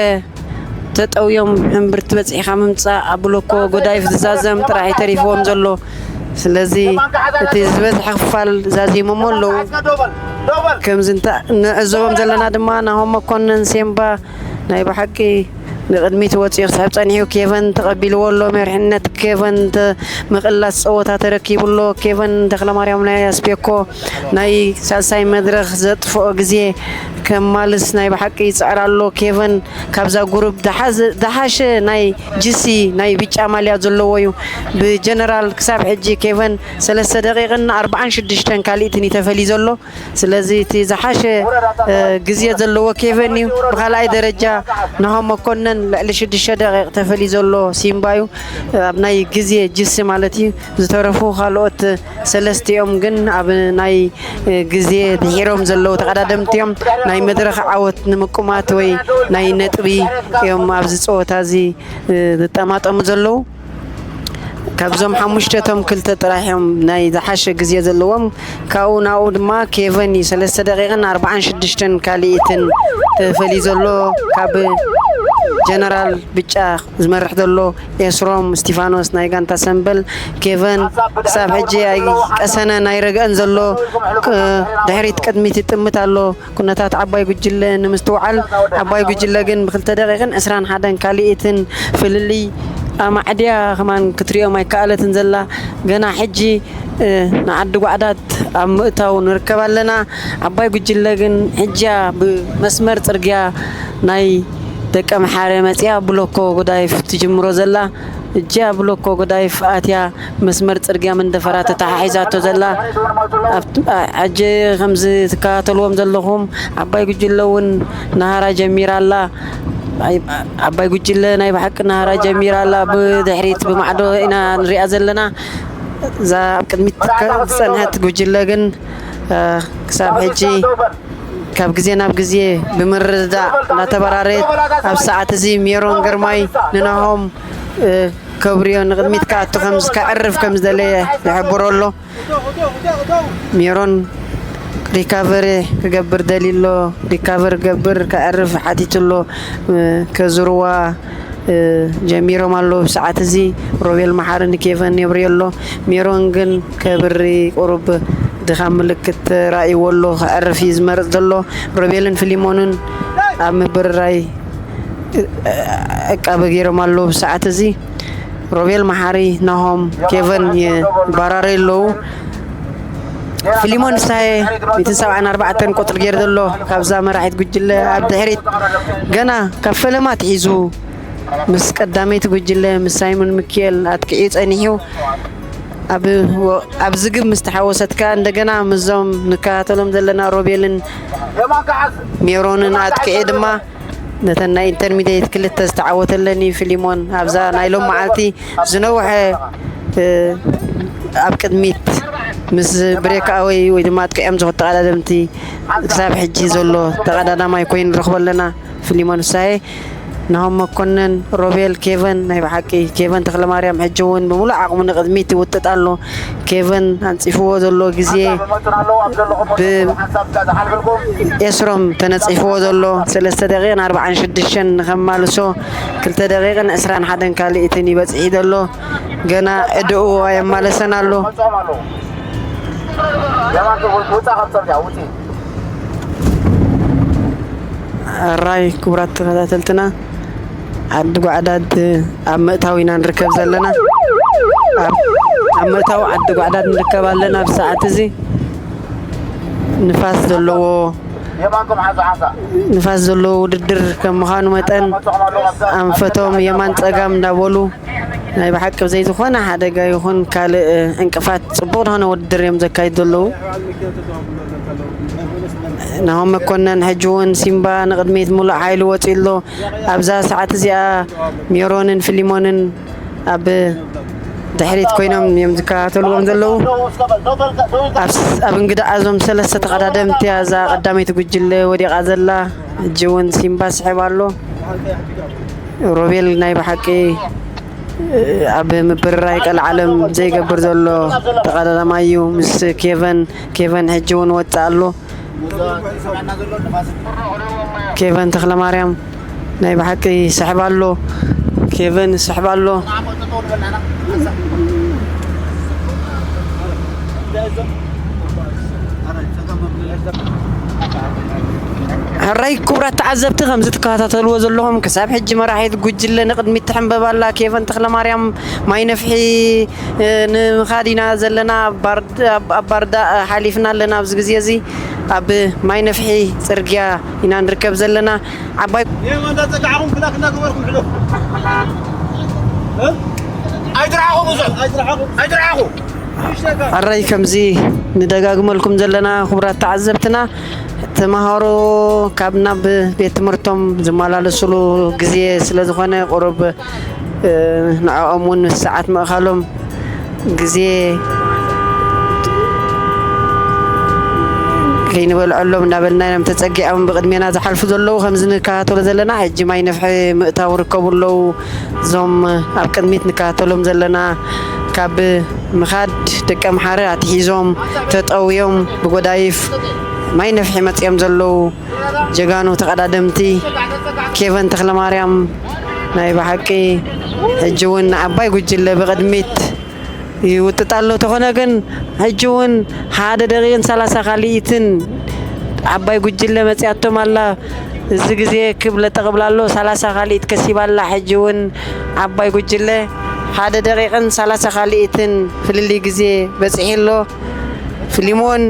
ተጠውዮም ሕምብርቲ በፂሕኻ ምምፃእ ኣብ ብሎኮ ጎዳይፍ ዝዛዘም ጥራሕ ተሪፍዎም ዘሎ። ስለዚ እቲ ዝበዝሐ ክፋል ዛዚሞሞ ኣለዉ። ከምዚ እንተ ንዕዘቦም ዘለና ድማ ናሆም መኮነን ሴምባ ናይ ብሓቂ ንቕድሚት ወፂኡ ክስሕብ ፀኒሑ። ኬቨን ተቐቢልዎ ኣሎ መሪሕነት። ኬቨን ተ- ምቕላስ ፀወታ ተረኪቡ ኣሎ። ኬቨን ተኽለማርያም ናይ ኣስፔኮ ናይ ሳልሳይ መድረኽ ዘጥፍኦ ግዜ ከማልስ ናይ ብሓቂ ይፅዕር ኣሎ። ኬቨን ካብዛ ጉሩብ ዝሓዘ- ዝሓሸ ናይ ጅሲ ናይ ብጫ ማልያ ዘለዎ እዩ። ብጀነራል ክሳብ ሕጂ ኬቨን ሰለስተ ደቂቕን ኣርባዓን ሽዱሽተን ካልኢትን እዩ ተፈልዩ ዘሎ። ስለዚ እቲ ዝሓሸ ግዜ ዘለዎ ኬቨን እዩ። ብካልኣይ ደረጃ ናሆም መኮነን ልዕሊ ሽዱሽተ ደቂቕ ተፈልዩ ዘሎ ሲምባ እዩ፣ ኣብ ናይ ግዜ ጅሲ ማለት እዩ። ዝተረፉ ካልኦት ሰለስቲኦም ግን ኣብ ናይ ግዜ ድሒሮም ዘለዉ ተቐዳደምቲ እዮም። ናይ መድረኽ ዓወት ንምቁማት ወይ ናይ ነጥቢ እዮም ኣብዚ ፀወታ እዚ ዝጠማጠሙ ዘለዉ። ካብዞም ሓሙሽተ እቶም ክልተ ጥራሕ እዮም ናይ ዝሓሸ ግዜ ዘለዎም። ካብኡ ናብኡ ድማ ኬቨን እዩ ሰለስተ ደቂቕን ኣርባዓን ሽዱሽተን ካልኢትን ተፈልዩ ዘሎ። ካብ ጀነራል ብጫ ዝመርሕ ዘሎ ኤስሮም እስቲፋኖስ ናይ ጋንታ ሰምበል። ኬቨን ክሳብ ሕጂ ኣይቀሰነን ኣይረግአን ዘሎ። ድሕሪት ቅድሚት ይጥምት ኣሎ። ኩነታት ዓባይ ጉጅለ ንምስትውዓል፣ ዓባይ ጉጅለ ግን ብክልተ ደቂቕን ዕስራን ሓደን ካልኢትን ፍልልይ ኣማዕድያ ከማን ክትሪኦም ኣይከኣለትን ዘላ። ገና ሕጂ ንዓዲ ጓዕዳት ኣብ ምእታው ንርከብ ኣለና። ዓባይ ጉጅለ ግን ሕጃ ብመስመር ፅርግያ ናይ ደቀምሓረ መፅያ ብሎኮ ጎዳይፍ ትጅምሮ ዘላ። እጃ ብሎኮ ጎዳይፍ ኣትያ መስመር ጽርግያ መንደፈራ ተተሓሒዛቶ ዘላ። ሕጂ ከምዚ ትከታተልዎም ዘለኹም ዓባይ ጉጅለ እውን ናህራ ጀሚራ ኣላ። ዓባይ ጉጅለ ናይ ብሓቂ ናህራ ጀሚራ ኣላ። ብድሕሪት ብማዕዶ ኢና ንሪኣ ዘለና። እዛ ኣብ ቅድሚት ዝጸንሐት ጉጅለ ግን ክሳብ ሕጂ ካብ ግዜ ናብ ግዜ ብምርድዳእ እናተበራረየት፣ ኣብ ሰዓት እዚ ሜሮን ግርማይ ንናሆም ከብርዮ ንቕድሚት ክኣቱ ከም ከዕርፍ ከም ዝደለየ ይሕብሮ ኣሎ። ሜሮን ሪካቨሪ ክገብር ደልዩ ኣሎ። ሪካቨር ክገብር ከዕርፍ ሓቲቱ ኣሎ። ከዝርዋ ጀሚሮም ኣለዉ። ብሰዓት እዚ ሮቤል መሓሪ ንኬቨን የብርዮ ኣሎ። ሜሮን ግን ከብሪ ቁሩብ ድኻም ምልክት ተራእይዎ ኣሎ። ከዕርፍ እዩ ዝመርጽ ዘሎ። ሮቤልን ፊሊሞንን ኣብ ምብርራይ ዕቃበ ገይሮም ኣለዉ። ብሰዓት እዚ ሮቤል መሓሪ፣ ናሆም፣ ኬቨን ይባራረዩ ኣለዉ። ፊሊሞን ንስሃየ ሚእትን ሰብዓን ኣርባዕተን ቁጽሪ ገይሩ ዘሎ ካብዛ መራሒት ጉጅለ ኣብ ድሕሪት ገና ካብ ፈለማ ኣትሒዙ ምስ ቀዳመይቲ ጉጅለ ምስ ሳይሞን ሚኪኤል ኣጥቂዑ ጸኒሑ። ኣብ ወ- ኣብ ዝግብ ምስ ተሓወሰት ከኣ እንደገና ምስዞም ንከታተሎም ዘለና ሮቤልን ሜሮንን ኣጥቂዑ ድማ ነተን ናይ ኢንተርሚዲየት ክልተ ዝተዓወተለን እዩ ፊሊሞን። ኣብዛ ናይ ሎም መዓልቲ ዝነውሐ ኣብ ቅድሚት ምስ ብሬክ ኣወይ ወይ ድማ ኣጥቂዖም ዝኸዱ ተቐዳደምቲ ክሳብ ሕጂ ዘሎ ተቐዳዳማይ ኮይኑ ንረኽቦ ኣለና። ፊሊሞን ሳየ፣ ናሆም መኮነን፣ ሮቤል፣ ኬቨን፣ ናይ ብሓቂ ኬቨን ተኽለማርያም ሕጂ እውን ብምሉእ ዓቕሙ ንቕድሚት ይውጥጥ ኣሎ። ኬቨን ኣንፂፍዎ ዘሎ ግዜ ብኤስሮም ተነፂፍዎ ዘሎ ሰለስተ ደቂቕን ኣርባዓን ሽዱሽተን ንኸማልሶ ክልተ ደቂቕን ዕስራን ሓደን ካልኢትን ይበፅሒ ዘሎ። ገና ዕድኡ ኣየማለሰን ኣሎ። ሕራይ ክቡራት ተኸታተልትና፣ ዓዲ ጓዕዳድ ኣብ ምእታው ኢና ንርከብ ዘለና። ኣብ ኣብ ምእታው ዓዲ ጓዕዳድ ንርከብ ኣለና። ኣብ ሰዓት እዚ ንፋስ ዘለዎ ንፋስ ዘለዎ ውድድር ከም ምዃኑ መጠን ኣንፈቶም የማን ጸጋም እንዳበሉ ናይ ብሓቂ ብዘይ ዝኾነ ሓደጋ ይኹን ካልእ ዕንቅፋት ጽቡቕ ዝኾነ ውድድር እዮም ዘካይዱ ዘለዉ። ናሆም መኮነን ሕጂ እውን ሲምባ ንቕድሚት ሙሉእ ሓይሊ ወፂኡ ኣሎ። ኣብዛ ሰዓት እዚኣ ሜሮንን ፊሊሞንን ኣብ ድሕሪት ኮይኖም እዮም ዝከታተልዎም ዘለዉ። ኣብ ስ- ኣብ እንግዳዕ እዞም ሰለስተ ተቐዳደምቲ እዛ ቀዳመይቲ ጉጅለ ወዲቓ ዘላ። ሕጂ እውን ሲምባ ስሕብ ኣሎ። ሮቤል ናይ ብሓቂ ኣብ ምብርራይ ቀልዓለም ዘይገብር ዘሎ ተቐዳዳማይ እዩ። ምስ ኬቨን ኬቨን ሕጂ እውን ወፅእ ኣሎ። ኬቨን ተኽለማርያም ናይ ብሓቂ ይስሕብ ኣሎ። ኬቨን ይስሕብ ኣሎ። ሕራይ ክቡራት ተዓዘብቲ፣ ከምዚ ትከታተልዎ ዘለኹም ክሳብ ሕጂ መራሒት ጉጅለ ንቕድሚት ትሕንበብ ኣላ። ኬቨን ተኽለማርያም ማይ ነፍሒ ንምኻድ ኢና ዘለና። ኣብ ባርዳ ሓሊፍና ኣለና ኣብዚ ግዜ እዚ። ኣብ ማይ ነፍሒ ጽርግያ ኢና ንርከብ ዘለና። ዓባይ የማ እንዳጸጋዕኹም ክላክ እንዳገበርኩም ሕለፉ። እ? ኣይትርሓቑ ብዙሕ። ኣይትርሓቑ። ኣይትርሓቑ። ሕራይ ከምዚ ንደጋግመልኩም ዘለና ክቡራት ተዓዘብትና፣ ተምሃሮ ካብ ናብ ቤት ትምህርቶም ዝመላለስሉ ግዜ ስለ ዝኾነ ቁሩብ፣ እ፣ ንዕኦም እውን ምስ ሰዓት ምእኻሎም ግዜ ከይንበልዐሎም እንዳበልና እዮም ተጸጊዖም ብቕድሜና ዝሓልፉ ዘለዉ። ከምዚ ንከታተሎ ዘለና ሕጂ ማይ ነፍሒ ምእታው ርከቡ ኣለዉ። እዞም ኣብ ቅድሚት ንከታተሎም ዘለና ካብ ምኻድ ደቀምሓረ ኣትሒዞም ተጠውዮም ብጎዳይፍ ማይ ነፍሒ መጺኦም ዘለዉ ጀጋኑ ተቐዳደምቲ ኬቨን ተኽለማርያም ናይ ብሓቂ ሕጂ እውን ንዓባይ ጉጅለ ብቕድሚት ይውጥጥ ኣሎ። ተኾነ ግን ሕጂ እውን ሓደ ደቂቕን ሰላሳ ካልኢትን ዓባይ ጉጅለ መጺኣቶም ኣላ። እዚ ግዜ ክብ ለጠቕ ብላ ኣሎ። ሰላሳ ካልኢት ከሲባ ኣላ። ሕጂ እውን ዓባይ ጉጅለ ሓደ ደቂቕን ሰላሳ ካልኢትን ፍልልይ ግዜ በጺሑ ኣሎ። ፊሊሞን፣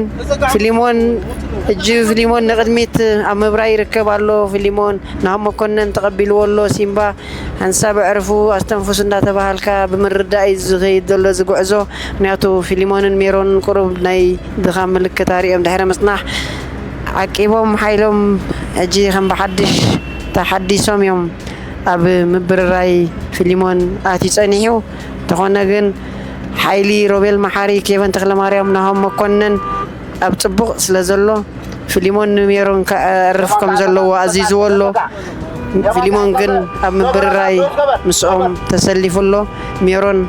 ፊሊሞን፣ ሕጂ ፊሊሞን ንቕድሚት ኣብ ምብራይ ይርከብ ኣሎ። ፊሊሞን ናሆም መኮነን ተቐቢልዎ ኣሎ። ሲምባ ሓንሳብ ኣዕርፉ ኣስተንፍሱ እንዳተባሃልካ ብምርዳእ እዩ ዝኸይድ ዘሎ እዚ ጉዕዞ። ምክንያቱ ፊሊሞንን ሜሮንን ቁሩብ ናይ ድኻም ምልክት ኣርእዮም ድሕሪ ምጽናሕ ዓቂቦም ሓይሎም ሕጂ ከም ብሓድሽ ተሓዲሶም እዮም። ኣብ ምብርራይ ፊሊሞን ኣትዩ ጸኒሑ። እንተኾነ ግን ሓይሊ ሮቤል መሓሪ፣ ኬቨን ተኽለማርያም፣ ናሆም መኮነን ኣብ ጽቡቕ ስለ ዘሎ ፊሊሞን ንሜሮን ከዕርፍ ከም ዘለዎ ኣዚዝዎ ኣሎ። ፊሊሞን ግን ኣብ ምብርራይ ምስኦም ተሰሊፉ ኣሎ። ሜሮን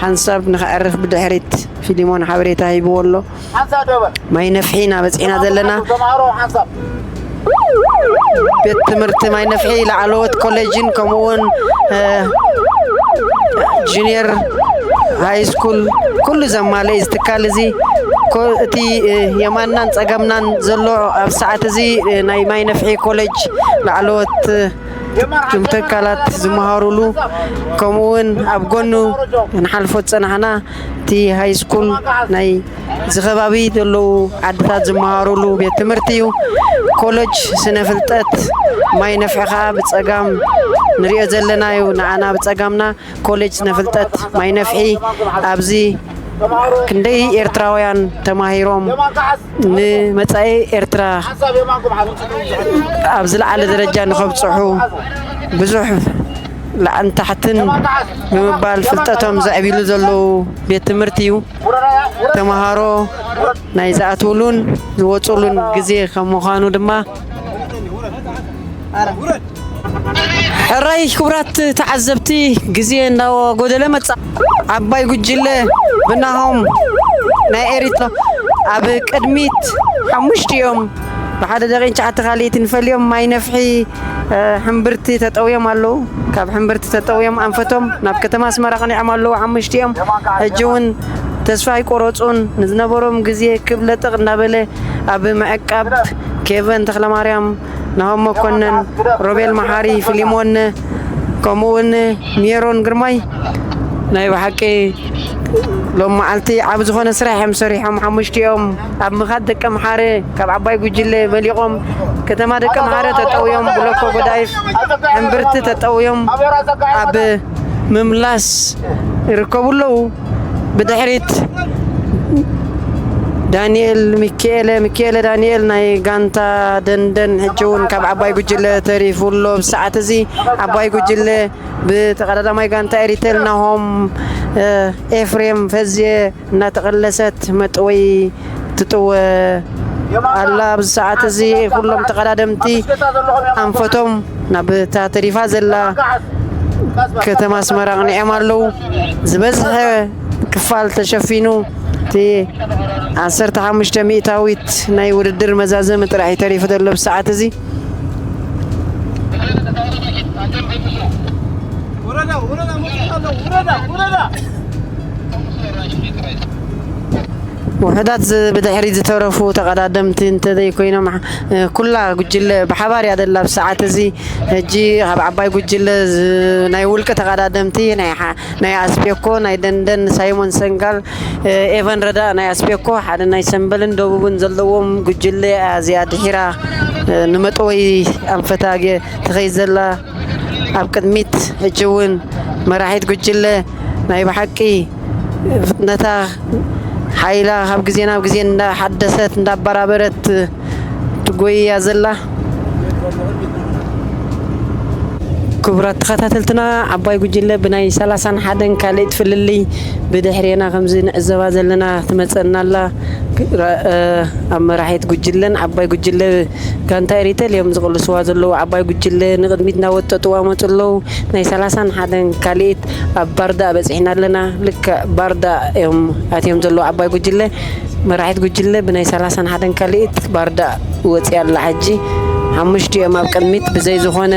ሓንሳብ ንኸዕርፍ ብድሕሪት ፊሊሞን ሓበሬታ ሂብዎ ኣሎ። ማይ ነፍሒ ኢና በጺሕና ዘለና። ቤት ትምህርቲ ማይ ነፍሒ ላዕለዎት ኮሌጅን ከምኡ እውን፣ እ፣ ጁኒየር ሃይ ስኩል ኩሉ ዘማልእ እዚ ትካል እዚ። ኮ-፣ እቲ፣ እ፣ የማንናን ጸገምናን ዘሎ ኣብ ሰዓት እዚ፣ እ፣ ናይ ማይ ነፍሒ ኮሌጅ ላዕለዎት፣ እ፣ ትምህርቲ ትካላት ዝመሃሩሉ፣ ከምኡ እውን ኣብ ጎኑ ንሓልፎ ዝጸናሕና እቲ ሃይ ስኩል ናይ እዚ ከባቢ ዘለዉ ዓድታት ዝመሃሩሉ ቤት ትምህርቲ እዩ። ኮለጅ ስነ ፍልጠት ማይ ነፍሒ ኸኣ ብጸጋም ንሪኦ ዘለና እዩ። ንዓና ብጸጋምና ኮሌጅ ስነ ፍልጠት ማይ ነፍሒ ኣብዚ ክንደይ ኤርትራውያን ተማሂሮም ንመጻኢ ኤርትራ ኣብ ዝለዓለ ደረጃ ንኸብጽሑ ብዙሕ ላዕን ታሕትን ብምባል ፍልጠቶም ዘዕብሉ ዘለዉ ቤት ትምህርቲ እዩ። ተምሃሮ ናይ ዝኣትውሉን ዝወፅሉን ግዜ ከም ምዃኑ ድማ፣ ሕራይ ክቡራት ተዓዘብቲ፣ ግዜ እንዳጎደለ መጻ። ዓባይ ጉጅለ ብናሆም ናይ ኤሪትራ ኣብ ቅድሚት ሓሙሽቲኦም ብሓደ ደቂን ትሽዓተ ካልኢትን ፈልዮም ማይ ነፍሒ፣ እ፣ ሕምብርቲ ተጠውዮም ኣለዉ። ካብ ሕምብርቲ ተጠውዮም ኣንፈቶም ናብ ከተማ ኣስመራ ኣቕኒዖም ኣለዉ። ሓሙሽቲኦም ሕጂ እውን ተስፋ ኣይቆረጹን። ንዝነበሮም ግዜ ክብ ለጥቕ እናበለ ኣብ ምዕቃብ ኬቨን ተኽለማርያም፣ ናሆም መኮነን፣ ሮቤል መሓሪ፣ ፊሊሞን፣ ከምኡ እውን ሜሮን ግርማይ ናይ ብሓቂ ሎም መዓልቲ ዓብ ዝኾነ ስራሕ እዮም ሰሪሖም። ሓሙሽቲኦም ኣብ ምኻድ ደቀምሓረ ካብ ዓባይ ጉጅለ መሊቖም ከተማ ደቀምሓረ ተጠውዮም ብሎኮ ጎዳይፍ ሕምብርቲ ተጠውዮም ኣብ ምምላስ ይርከቡ ኣለዉ። ብድሕሪት ዳንኤል ሚኪኤለ፣ ሚኪኤለ ዳንኤል ናይ ጋንታ ደንደን ሕጂ እውን ካብ ዓባይ ጉጅለ ተሪፉ ኣሎ። ብሰዓት እዚ ዓባይ ጉጅለ ብተቐዳዳማይ ጋንታ ኤሪቴል ናሆም፣ እ፣ ኤፍሬም ፈዝየ እናተቐለሰት መጥወይ ትጥወ ኣላ። ኣብዚ ሰዓት እዚ ኩሎም ተቐዳደምቲ ኣንፈቶም ናብ እታ ተሪፋ ዘላ ከተማ ኣስመራ ኣቕኒዖም ኣለዉ። ዝበዝሐ ክፋል ተሸፊኑ፣ እቲ ዓሰርተ ሓሙሽተ ሚእታዊት ናይ ውድድር መዛዘሚ ጥራሕ እዩ ተሪፉ ዘሎ ብሰዓት እዚ። ውሑዳት ዝ-፣ ብድሕሪት ዝተረፉ ተቐዳደምቲ እንተዘይኮይኖም፣ እ፣ ኩላ ጉጅለ ብሓባር እያ ዘላ። ኣብ ሰዓት እዚ ሕጂ ካብ ዓባይ ጉጅለ ዝ-፣ ናይ ውልቂ ተቐዳደምቲ ናይ ሓ-፣ ናይ ኣስቤኮ፣ ናይ ደንደን፣ ሳይሞን ሰንጋል፣ እ፣ ኤቨን ረዳ ናይ ኣስቤኮ፣ ሓደ ናይ ሰምበልን ደቡብን ዘለዎም ጉጅለ እያ እዚኣ ድሒራ፣ እ፣ ንመጠወይ ኣንፈታ ገ-፣ ትኸይድ ዘላ። ኣብ ቅድሚት ሕጂ እውን መራሒት ጉጅለ ናይ ብሓቂ ፍጥነታ፣ ሓይላ ካብ ግዜ ናብ ግዜ እንዳሓደሰት እንዳበራበረት ትጎይያ ዘላ። ክቡራት ተኸታተልትና፣ ዓባይ ጉጅለ ብናይ ሰላሳን ሓደን ካልእት ፍልልይ ብድሕሬና ከምዚ ንዕዘባ ዘለና ትመጸና ኣላ። እ፣ ኣብ መራሒት ጉጅለን ዓባይ ጉጅለ ጋንታ ኤሪተል እዮም ዝቕልስዋ ዘለዉ። ዓባይ ጉጅለ ንቕድሚት እናወጠጥዋ መፁ ኣለዉ። ናይ ሰላሳን ሓደን ካልእት ኣብ ባርዳ በፂሕና ኣለና። ልክዕ ባርዳ እዮም ኣትዮም ዘለዉ ዓባይ ጉጅለ። መራሒት ጉጅለ ብናይ ሰላሳን ሓደን ካልእት ባርዳ ወፂኣ ኣላ። ሕጂ ሓሙሽቲኦም ኣብ ቅድሚት ብዘይ ዝኾነ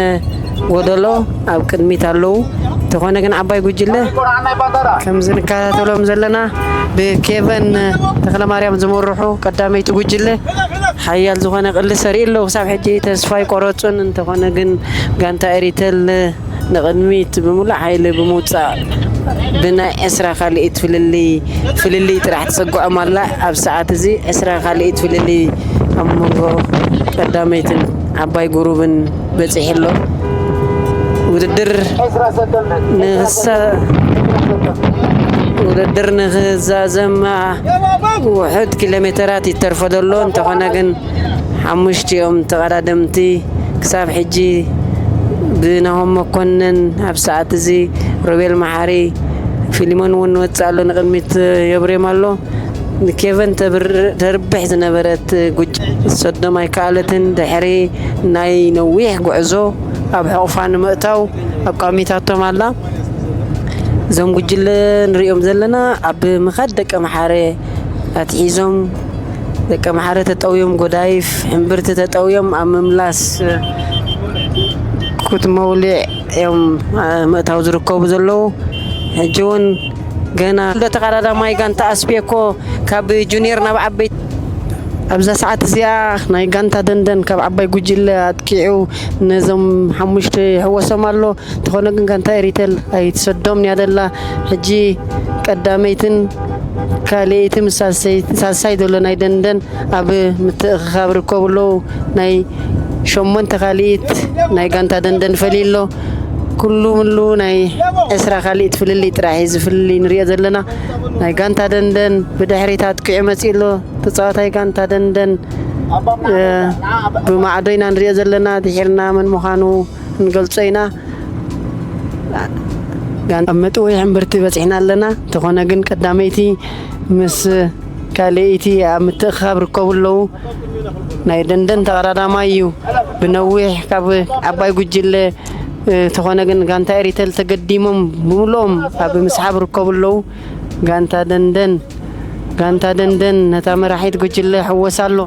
ጎደሎ ኣብ ቅድሚት ኣለዉ። እንተኾነ ግን ዓባይ ጉጅለ ከምዚ ንከታተሎም ዘለና ብኬቨን ተኽለማርያም ዝምርሑ ቀዳመይቲ ጉጅለ ሓያል ዝኾነ ቅልስ ሰሪኡ ኣለዉ። ክሳብ ሕጂ ተስፋ ኣይቆረጹን። እንተኾነ ግን ጋንታ ኤሪተል ንቕድሚት ብምሉእ ሓይሊ ብምውጻእ ብናይ ዕስራ ካልኢት ፍልልይ፣ ፍልልይ ጥራሕ ትጽግዖም ኣላ። ኣብ ሰዓት እዚ ዕስራ ካልኢት ፍልልይ ኣብ መንጎ ቀዳመይትን ዓባይ ጉሩብን በጺሑ ኣሎ። ውድድር ንኽሰ-፣ ውድድር ንኽዛዘም ውሑድ ኪሎ ሜተራት ይተርፎ ዘሎ። እንተኾነ ግን ሓሙሽቲኦም ተቐዳደምቲ ክሳብ ሕጂ ብናሆም መኮነን ኣብ ሰዓት እዚ ሮቤል መሓሪ፣ ፊሊሞን እውን ንወፅእ ኣሎ፣ ንቕድሚት የብርዮም ኣሎ። ንኬቨን ተብር-፣ ተርብሕ ዝነበረት ጉጅ ሰዶም ኣይከኣለትን። ድሕሪ ናይ ነዊሕ ጉዕዞ ኣብ ሕቑፋ ንምእታው ኣቋሚታቶም ኣላ። እዞም ጉጅለ ንሪኦም ዘለና ኣብ ምኻድ ደቀ መሓረ ኣትሒዞም፣ ደቀ መሓረ ተጠውዮም፣ ጎዳይፍ ሕምብርቲ ተጠውዮም ኣብ ምምላስ ኩት መውሊዕ እዮም፣ አ፣ ምእታው ዝርከቡ ዘለዉ። ሕጂ እውን ገና ተቐዳዳማይ ጋንታ ኣስቤኮ ካብ ጁኒየር ናብ ዓበይቲ ኣብዛ ሰዓት እዚኣ ናይ ጋንታ ደንደን ካብ ዓባይ ጉጅለ ኣጥቂዑ ነዞም ሓሙሽተ ይሕወሶም ኣሎ። እንተኾነ ግን ጋንታ ኤሪተል ኣይትሰዶምን እያ ደላ። ሕጂ ቀዳመይትን ካልኣይትን ምስ ሳልሰይ-፣ ሳልሳይ ዘሎ ናይ ደንደን ኣብ ምትእኽኻብ ርከቡ ኣለዉ። ናይ ሸሞንተ ካልኢት ናይ ጋንታ ደንደን ፈልዩ ኣሎ። ኩሉ ምሉ ናይ ዕስራ ካልኢት ፍልልይ ጥራሕ እዩ፣ እዚ ፍልልይ ንሪኦ ዘለና። ናይ ጋንታ ደንደን ብድሕሪት ኣጥቂዑ መፂኡ ኣሎ። ተፃዋታይ ጋንታ ደንደን፣ እ፣ ብማዕዶ ኢና ንሪኦ ዘለና። ድሒርና መን ምዃኑ ክንገልጾ ኢና። ጋን-፣ ኣብ መጥወይ ሕምብርቲ በጺሕና ኣለና። እንተኾነ ግን ቀዳመይቲ ምስ ካልኣይቲ ኣብ ምትእኽኻብ ርከቡ ኣለዉ። ናይ ደንደን ተቐዳዳማይ እዩ። ብነዊሕ ካብ ዓባይ ጉጅለ፣ እ፣ እንተኾነ ግን ጋንታ ኤሪተል ተገዲሞም ብምልኦም ኣብ ምስሓብ ርከቡ ኣለዉ። ጋንታ ደንደን፣ ጋንታ ደንደን ነታ መራሒት ጉጅለ ይሕወስ ኣሎ።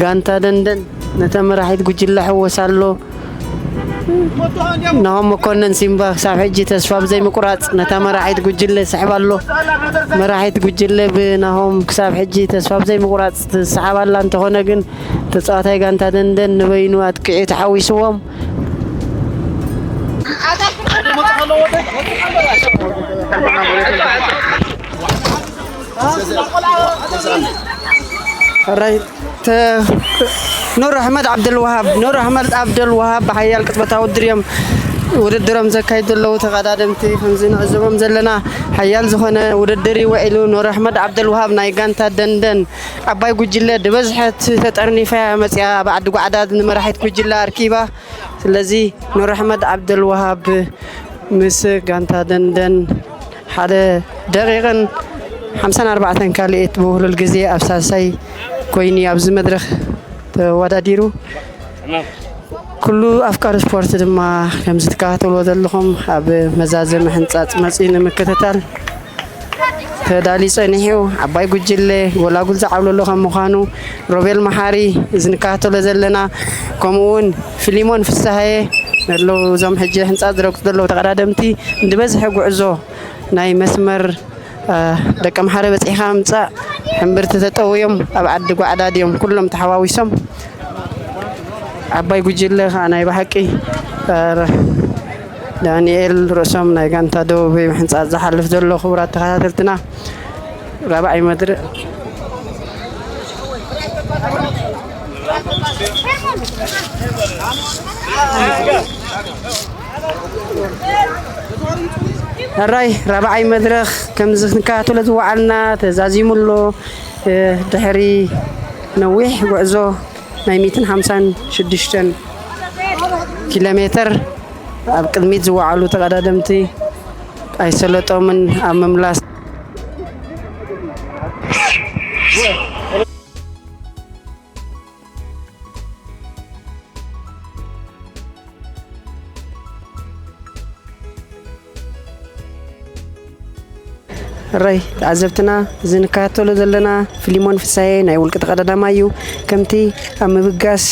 ጋንታ ደንደን ነታ መራሒት ጉጅለ ሕወስ ኣሎ። ናሆም መኮነን ሲምባ ክሳብ ሕጂ ተስፋ ብዘይምቁራፅ ነታ መራሒት ጉጅለ ይስሕብ ኣሎ። መራሒት ጉጅለ ብናሆም ክሳብ ሕጂ ተስፋ ብዘይምቁራፅ ትስሓብ ኣላ። እንተኾነ ግን ተፃዋታይ ጋንታ ደንደን ንበይኑ ኣጥቂዑ ተሓዊስዎም። ሕራይ ተ-፣ ኑር ኣሕመድ ዓብደልወሃብ፣ ኑር ኣሕመድ ዓብደልወሃብ ብሓያል ቅጽበታዊ ውድድር እዮም ውድድሮም ዘካይዱ ዘለዉ ተቐዳደምቲ። ከምዚ ንዕዘቦም ዘለና ሓያል ዝኾነ ውድድር እዩ ውዒሉ። ኑር ኣሕመድ ዓብደልወሃብ ናይ ጋንታ ደንደን ዓባይ ጉጅለ ዝበዝሐት ተጠርኒፋ እያ መጽያ ኣብ ዓዲ ጓዕዳድ ንመራሒት ጉጅለ ኣርኪባ። ስለዚ ኑር ኣሕመድ ዓብደልወሃብ ምስ ጋንታ ደንደን ሓደ ደቂቕን ሓምሳን ኣርባዕተን ካልኢት ብውህሉል ግዜ ኣብ ሳልሳይ ኮይኑ ኣብዚ መድረኽ ተወዳዲሩ። ኩሉ ኣፍቃሪ ስፖርት ድማ ከምዚ ትከታተልዎ ዘለኹም ኣብ መዛዘሚ ሕንጻጽ መጺኡ ንምክትታል ተዳልዩ ጸኒሑ። ዓባይ ጉጅለ ጎላጉል ዝዓብለሎ ከም ምዃኑ ሮቤል መሓሪ እዚ ንከታተሎ ዘለና፣ ከምኡ እውን ፊሊሞን ፍስሃየ ዘለዉ እዞም ሕጂ ሕንጻጽ ዝረግጹ ዘለዉ ተቐዳደምቲ ንዝበዝሐ ጉዕዞ ናይ መስመር ደቂ ኣምሓረ በፂሕኻ ምፃእ ሕምብርቲ ተጠውዮም ኣብ ዓዲ ጓዕዳድ እዮም ኩሎም ተሓዋዊሶም። ዓባይ ጉጅለ ከዓ ናይ ብሓቂ ዳንኤል ርእሶም ናይ ጋንታ ደቡብ ምሕንፃፅ ዝሓልፍ ዘሎ። ክቡራት ተኸታተልትና ራብዓይ መድረ ሕራይ ራብዓይ መድረኽ ከምዚ ክንከታተሎ ዝወዓልና ተዛዚሙ ኣሎ። ድሕሪ ነዊሕ ጉዕዞ ናይ ሚእትን ሓምሳን ሽዱሽተን ኪሎ ሜትር ኣብ ቅድሚት ዝወዓሉ ተቐዳደምቲ ኣይሰለጦምን ኣብ ምምላስ። ሕራይ ተዓዘብትና፣ እዚ ንከታተሎ ዘለና ፊሊሞን ፍሳዬ ናይ ውልቂ ተቐዳዳማይ እዩ። ከምቲ ኣብ ምብጋስ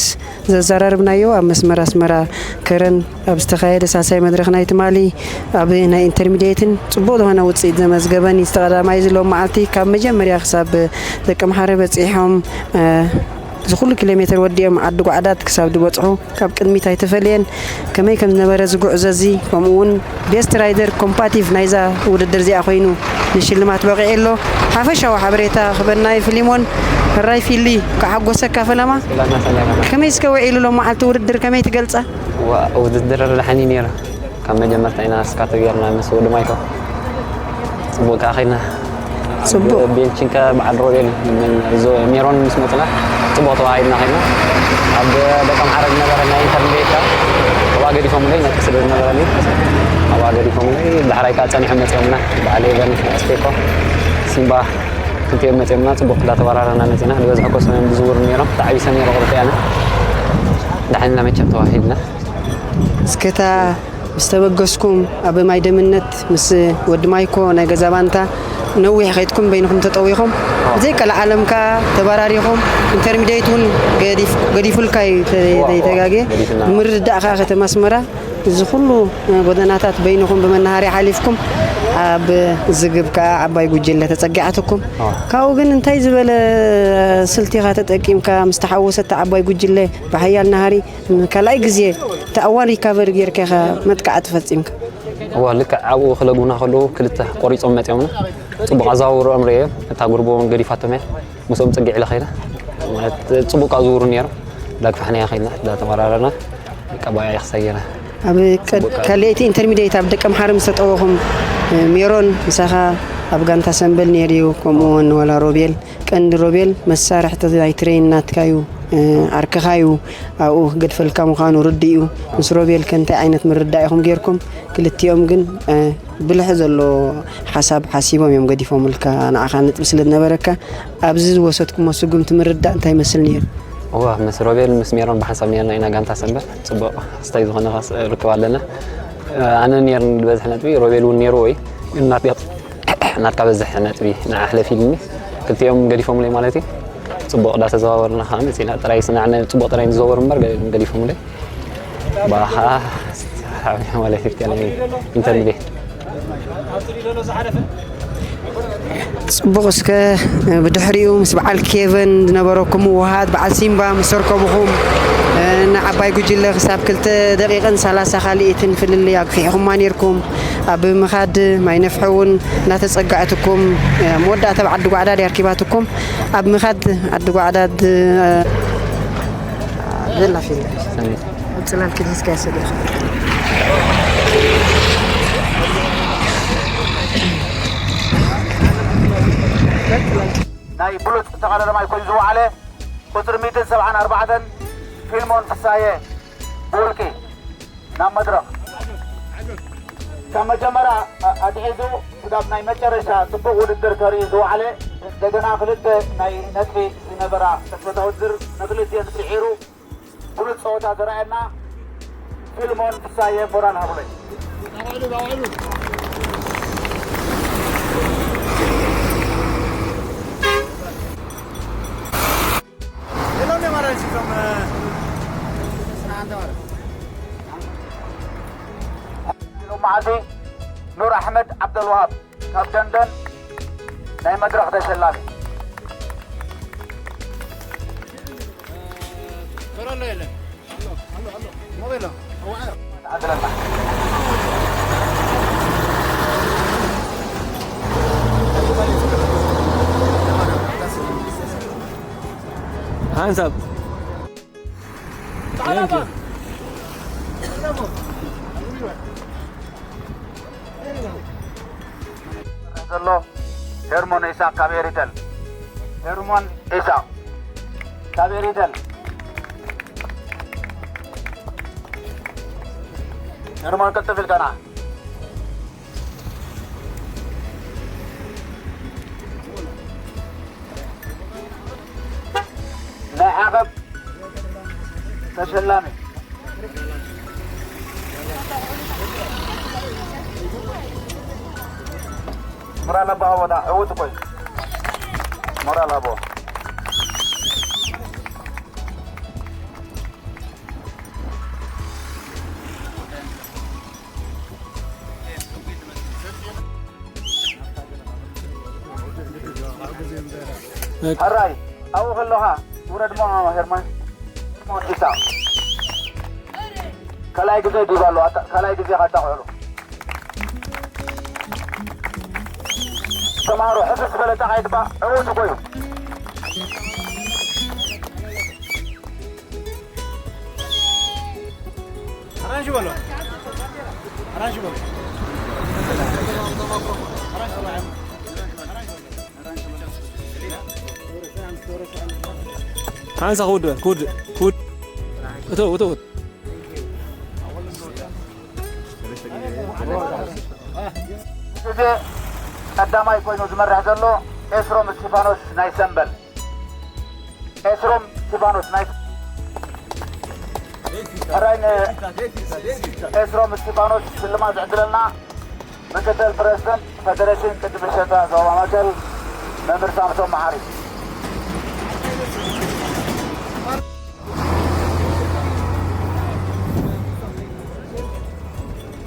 ዘዘራረብናዮ ኣብ መስመር ኣስመራ ከረን ኣብ ዝተኻየደ ሳልሳይ መድረኽ ናይ ትማሊ ኣብ ናይ ኢንተርሚድየትን ጽቡቕ ዝኾነ ውጽኢት ዘመዝገበን እዩ። ተቐዳዳማይ እዚ ሎም መዓልቲ ካብ መጀመርያ ክሳብ ደቂ ኣምሓረ በጺሖም እዚ ኩሉ ኪሎ ሜትር ወዲኦም ዓዲ ጓዕዳት ክሳብ ዝበጽሑ ካብ ቅድሚት ኣይተፈለየን። ከመይ ከም ዝነበረ ዝጉዕዞ እዚ ከምኡ እውን ቤስት ራይደር ኮምፓቲቭ ናይዛ ውድድር እዚኣ ኮይኑ ንሽልማት በቒዑ ኣሎ። ሓፈሻዊ ሓበሬታ ክበናይ ፊሊሞን ሕራይ ፊሊ ከሓጎሰካ ፈለማ ከመይ እስከ ውዒሉ ሎም መዓልቲ ውድድር ከመይ ትገልጻ? ውድድር ርዳሕኒ ነይሩ። ካብ መጀመርታ ኢና ስካቶ ጌርና ምስ ወዲ ማይኮ ጽቡቕ ከኣ ኸይድና። ጽቡቕ። ቤንቺንከ በዓል ሮቤል ሜሮን ምስ መጡና ጽቡቕ ተዋሂድና ኸይድና። ኣብ ደቀም ሓረግ ነበረ ናይ ኢንተርሚዲየት ከኣ ኣብኣ ገዲፎምለይ ነጥቢ ስለ ዝነበረኒ ኣብኣ ገዲፎምለይ። ዳሕራይ ከኣ ጸኒሖም መጺኦምና በዓል ኤቨን ኣስቴኮ ሲምባ ክልቲኦም መጺኦምና ጽቡቕ እንዳተወራረና መጺና። ዝበዝሐ ኮሶም እዮም ዝዝውሩ ነይሮም። ተዓቢሰ ነይረ ክልቲኣና። ዳሕንና መቸም ተዋሂድና። እስከታ ምስ ተበገስኩም ኣብ ማይ ደምነት ምስ ወዲ ማይኮ ናይ ገዛ ባንታ ነዊሕ ከይድኩም በይንኹም ተጠዊኹም ብዘይቀልዓለም ከኣ ተበራሪኹም ኢንተርሚዲየት እውን ገዲፍ- ገዲፉልካ እዩ ተ- ዘይተጋግየ ብምርድዳእ ከኣ ከተማ ኣስመራ እዚ ኩሉ ጎደናታት በይንኹም ብመናሃርያ ሓሊፍኩም ኣብ ዝግብ ከኣ ዓባይ ጉጅለ ተጸጊዓትኩም ካብኡ ግን እንታይ ዝበለ ስልቲ ኢኻ ተጠቂምካ ምስ ተሓወሰት ዓባይ ጉጅለ ብሓያል ናሃሪ ካልኣይ ግዜ እቲ ኣዋን ሪካቨሪ ጌርካ ኢኻ መጥቃዕቲ ፈጺምካ። እዋ ልክዕ ኣብኡ ክለጉና ከለዉ ክልተ ቆሪጾም መጺኦምና ጽቡቕ ኣዘዋውሮኦም ርእየ እታ ጉርቦ እውን ገዲፋቶም እያ ምስኦም ጽግዕ ኢለ ከይደ ማለት ጽቡቕ ኣዝውሩ ነይሮም ዳግፋሕና እያ ከይድና ዳተወራረና ቀባያ ይኽሰየና ኣብ ቀድ- ካልኣይቲ ኢንተርሚዲየት ኣብ ደቀ ምሓረ ምስ ተጠወኹም ሜሮን ምሳኻ ኣብ ጋንታ ሰንበል ነይሩ እዩ ከምኡ እውን ወላ ሮቤል ቀንዲ ሮቤል መሳርሕቲ ናይ ትሬን ናትካ እዩ ዓርክኻ እዩ ኣብኡ ክገድፈልካ ምዃኑ ርዱእ እዩ ምስ ሮቤል ከ እንታይ ዓይነት ምርዳእ ኢኹም ጌርኩም ክልቲኦም ግን ብልሒ ዘሎ ሓሳብ ሓሲቦም እዮም ገዲፎምልካ ንዓኻ ነጥቢ ስለ ዝነበረካ ኣብዚ ዝወሰድኩሞ ስጉምቲ ምርዳእ እንታይ ይመስል ነይሩ እዋ ምስ ሮቤል ምስ ሜሮን ብሓንሳብ ነርና ኢና ጋንታ ሰንበት ፅቡቅ ስታይ ዝኾነ ርክብ ኣለና ኣነ ነርኒ ዝበዝሕ ነጥቢ ሮቤል እውን ነይርዎ እዩ ግን ናትገጥ ናትካ በዝሕ ነጥቢ ንዓ ሕለፊልኒ ክልቲኦም ገዲፎምለይ ማለት እዩ ፅቡቅ እንዳተዘዋወርና ከዓ መፂና ጥራይ ስናዕነ ፅቡቅ ጥራይ ንዘወር እምበር ገዲፎምለይ ባኻ ማለት ይከለ እንተልቤ ፅቡቕ እስከ ብድሕሪኡ ምስ በዓል ኬቨን ዝነበረኩም ምውሃሃድ በዓል ሲምባ ምስ ተርከብኹም ንዓባይ ጉጅለ ክሳብ ክልተ ደቂቕን ሰላሳ ካልኢትን ፍልልይ ኣግፊሕኹማ ነይርኩም ኣብ ምኻድ ማይ ነፍሒ እውን እናተፀጋዕትኩም መወዳእታ ኣብ ዓዲ ጓዕዳድ ኣርኪባትኩም ኣብ ምኻድ ዓዲ ጓዕዳድ ዘላ ፊልም ኣብ ፅላል ክድስካ ይሰደኻ ናይ ብሉፅ ተቐዳዳማይ ኮይኑ ዝወዓለ ቁፅሪ ሚእትን ሰብዓን ኣርባዕተን ፊልሞን ፍሳየ ብውልቂ ናብ መድረኽ ካብ መጀመርያ ኣትሒዙ ክሳብ ናይ መጨረሻ ፅቡቕ ውድድር ከርኢ ዝወዓለ እንደገና ክልተ ናይ ነጥቢ ዝነበራ ተፈታወት ዝር ንክልቲኦን ስዒሩ ብሉፅ ፀወታ ዘርኣየና ፊልሞን ፍሳየ ሞራል ሃቡለይ። ሎም መዓልቲ ኑር ኣሕመድ ዓብደልዋሃብ ካብ ደንደን ናይ መድረኽ ተሸላሚ። Hands up. Thank you. ዘሎ ሄርሞን ኢሳቅ ካብ ኤሪተል። ሄርሞን ኢሳቅ ካብ ኤሪተል። ሄርሞን ቅልጥፍ ኢልካና። ናይ ዓቐብ ተሸላሚ። ሞራል ኣባ ሃቦና ዕውት እኮ እዩ። ሞራል ኣቦ። ሕራይ ኣብኡ ከለኻ ውረድ ሞ ሄርማን ሞ ኢሳ ካልኣይ ግዜ ዲብ ኣሎ ኣታ- ካልኣይ ግዜ ካጣቕዕሉ ተምሃሮ ሕፍስ ዝበለ ጣቕ ኣይግባእ ዕውት እኮ እዩ። ኣራንሺ በሎ። ኣራንሺ በሎ። ሓንሳ ክውድ በል፣ ክውድ፣ ክውድ። እቶ፣ እቶ፣ እቶ። እዚ ቀዳማይ ኮይኑ ዝመርሕ ዘሎ ኤስሮም እስቲፋኖስ ናይ ሰምበል። ኤስሮም እስቲፋኖስ ናይ ሕራይ ንኤስሮም እስቲፋኖስ ሽልማት ዝዕድለልና ምክትል ፕረዚደንት ፈደሬሽን ቅድሚ ሸታ ዞባ ማእከል መምህር ሳምሶን መሓሪ።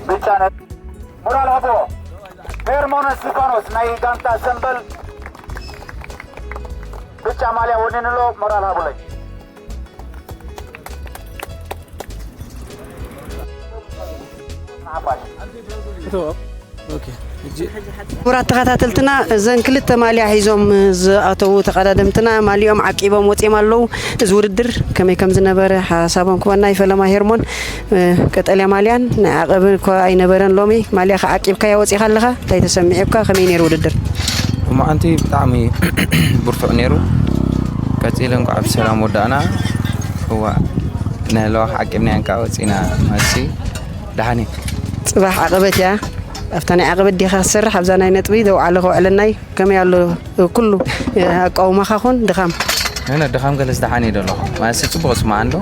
ብጫ ነ- ሞራል ሃቦ። ሄርሞን እስቲፋኖስ ናይ ጋንታ ሰምበል ብጫ ማልያ ወኒኑ ኣሎ። ሞራል ሃቡለይ። ሓፋሽ። እቶ፣ ኦኬ፣ ሕጂ ክቡራት ተኸታተልትና፣ እዘን ክልተ ማልያ ሒዞም ዝኣተዉ ተቐዳደምትና ማልያኦም ዓቂቦም ወፂኦም ኣለዉ። እዚ ውድድር ከመይ ከም ዝነበረ ሓሳቦም ክበና ይፈለማ ሄርሞን። እ፣ ቀጠልያ ማልያን ናይ ዓቐብን እኳ ኣይነበረን። ሎሚ ማልያኻ ዓቂብካያ ወጺኻ ኣለኻ። እንታይ ተሰሚዑካ? ከመይ ነይሩ ውድድር? ሎማዓንቲ ብጣዕሚ ብርቱዕ ነይሩ። ቀጺለ እንኳዕ ብሰላም ወዳእና። እዋ፣ ናይ ለዋኽ ዓቂብናየን ከዓ ወጺና። መልሲ ደሓን እዩ። ጽባሕ ዓቐበት እያ። ኣብታ ናይ ዓቐበት ዲኻ ትሰርሕ? ኣብዛ ናይ ነጥቢ ዘውዓለ ከውዕለና እዩ። ከመይ ኣሎ ኩሉ ኣቃውማኻ ኹን ድኻም? ነነ ድኻም ገለስ ደሓን እዩ ደሎ። ማለት ጽቡቕ ስማዕ ኣሎ።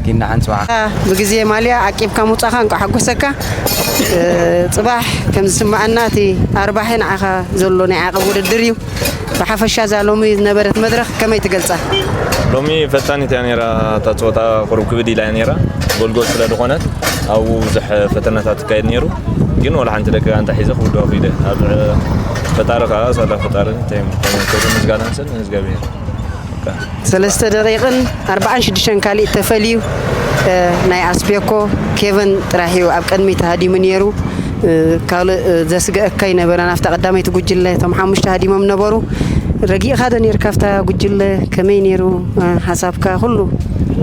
ግን ደሓን ጽባሕ። ብግዜ ማልያ ዓቂብካ ምውጻኻ እንቋ ሓጎሰካ። እ፣ ጽባሕ ከም ዝስምዓና እቲ ኣርባሒ ንዓኻ ዘሎ ናይ ዓቐብ ውድድር እዩ። ብሓፈሻ እዛ ሎሚ ዝነበረት መድረኽ ከመይ ትገልጻ? ሎሚ ፈታኒት እያ ነይራ። እታ ጸወታ ቁሩብ ክብድ ኢላ እያ ነይራ። ጎልጎል ስለ ዝኾነት ኣብኡ ብዙሕ ፈተነታት ትካየድ ነይሩ። ግን ወላ ሓንቲ ደቂ ጋንታ ሒዘ ክውድኦ ክኢለ። ኣብ ፈጣሪ ከኣ ሳላ ፈጣሪ እንታይ ክብሪ ምስጋና ንሰል ንእግዚኣብሔር። በቃ። ሰለስተ ደቂቕን ኣርባዓን ሽዱሽተን ካሊእ ተፈልዩ፣ እ፣ ናይ ኣስቤኮ ኬቨን ጥራሕ እዩ ኣብ ቅድሚት ተሃዲሙ ነይሩ። እ፣ ካልእ፣ እ፣ ዘስግአካ ኣይነበረን። ኣብታ ቀዳመይቲ ጉጅለ እቶም ሓሙሽተ ሃዲሞም ነበሩ። ረጊእኻ ዶ ነይርካ ኣብታ ጉጅለ? ከመይ ነይሩ፣ እ፣ ሓሳብካ ኩሉ?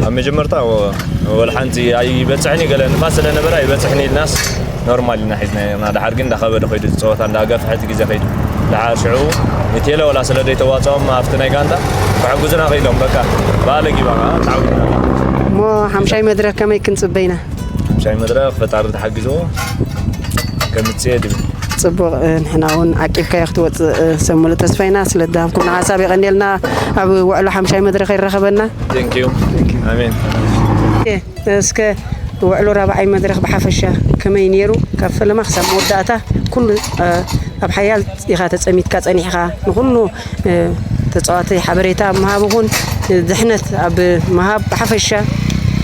ኣብ መጀመርታ ወ-፣ ወላ ሓንቲ ኣይበጽሕን እዩ፣ ገለ ንፋስ ስለ ነበረ ኣይበጽሕን ኢልናስ ኖርማል ኢና ሒዝና ነርና። ደሓር ግን እንዳኸበደ ከይዱ፣ እቲ ጸወታ እንዳገፍሐ እቲ ግዜ ከይዱ፣ ደሓር ሽዑ ንቴለ ወላ ስለ ዘይተዋጽኦም ኣብቲ ናይ ጋንታ ክሕግዙና ከኢሎም፣ በቃ፣ ብኣ ለጊባ ከኣ ተዓዊትና። እሞ ሓምሻይ መድረኽ ከመይ ክንጽበ ኢና? ሓምሻይ መድረኽ ፈጣሪ ተሓጊዝዎ ከምጽእ እየ ድብል። ጽቡቕ፣ እ፣ ንሕና እውን ዓቂብካዮ ክትወጽእ፣ እ፣ ሰብ ሙሉእ ተስፋ ኢና። ስለ እትሃብኩምና ሓሳብ የቐንየልና። ኣብ ውዕሎ ሓምሻይ መድረኽ ይራኸበና። Thank you። ኣሜን። እስከ ውዕሎ ራብዓይ መድረኽ ብሓፈሻ ከመይ ነይሩ? ካብ ፈለማ ክሳብ መወዳእታ ኩሉ፣ እ፣ ኣብ ሓያል ኢኻ ተጸሚድካ ጸኒሕካ። ንኹሉ፣ እ፣ ተጻዋቲ ሓበሬታ ኣብ ምሃብ ይኹን፣ እ፣ ድሕነት ኣብ ምሃብ ብሓፈሻ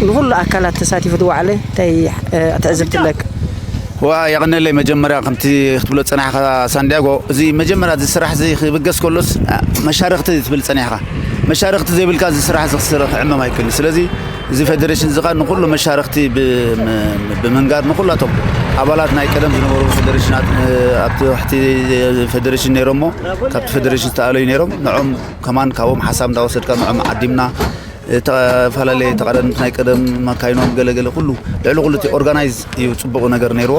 ንኹሉ ኣካላት ተሳቲፉ ዝወዓለ እንታይ፣ እ፣ ትዕዝብቲ ኣለካ? ዋ የቐነለይ። መጀመርያ ከምቲ ክትብሎ ጸናሕካ ሳንዲያጎ፣ እዚ መጀመርያ እዚ ስራሕ እዚ ክብገስ ከሎስ መሻርክቲ ትብል ጸኒሕካ። መሻርክቲ ዘይብልካ እዚ ስራሕ እዚ ክስረ ክዕመም ኣይክእልን። ስለዚ እዚ ፌደሬሽን እዚ ኸኣ ንኹሉ መሻርክቲ ብምንጋር ንኹላቶም ኣባላት ናይ ቀደም ዝነበሩ ፌደሬሽናት ኣብቲ ውሕቲ ፌደሬሽን ነይሮሞ፣ ካብቲ ፌደሬሽን ዝተኣለዩ ነይሮም። ንዖም ከማን ካብኦም ሓሳብ እንዳወሰድካ ንዖም ዓዲምና፣ ዝተፈላለየ ተቐዳደምቲ ናይ ቀደም መካይኖም ገለገለ ኩሉ ልዕሊ ኩሉ እቲ ኦርጋናይዝ እዩ ጽቡቕ ነገር ነይርዎ።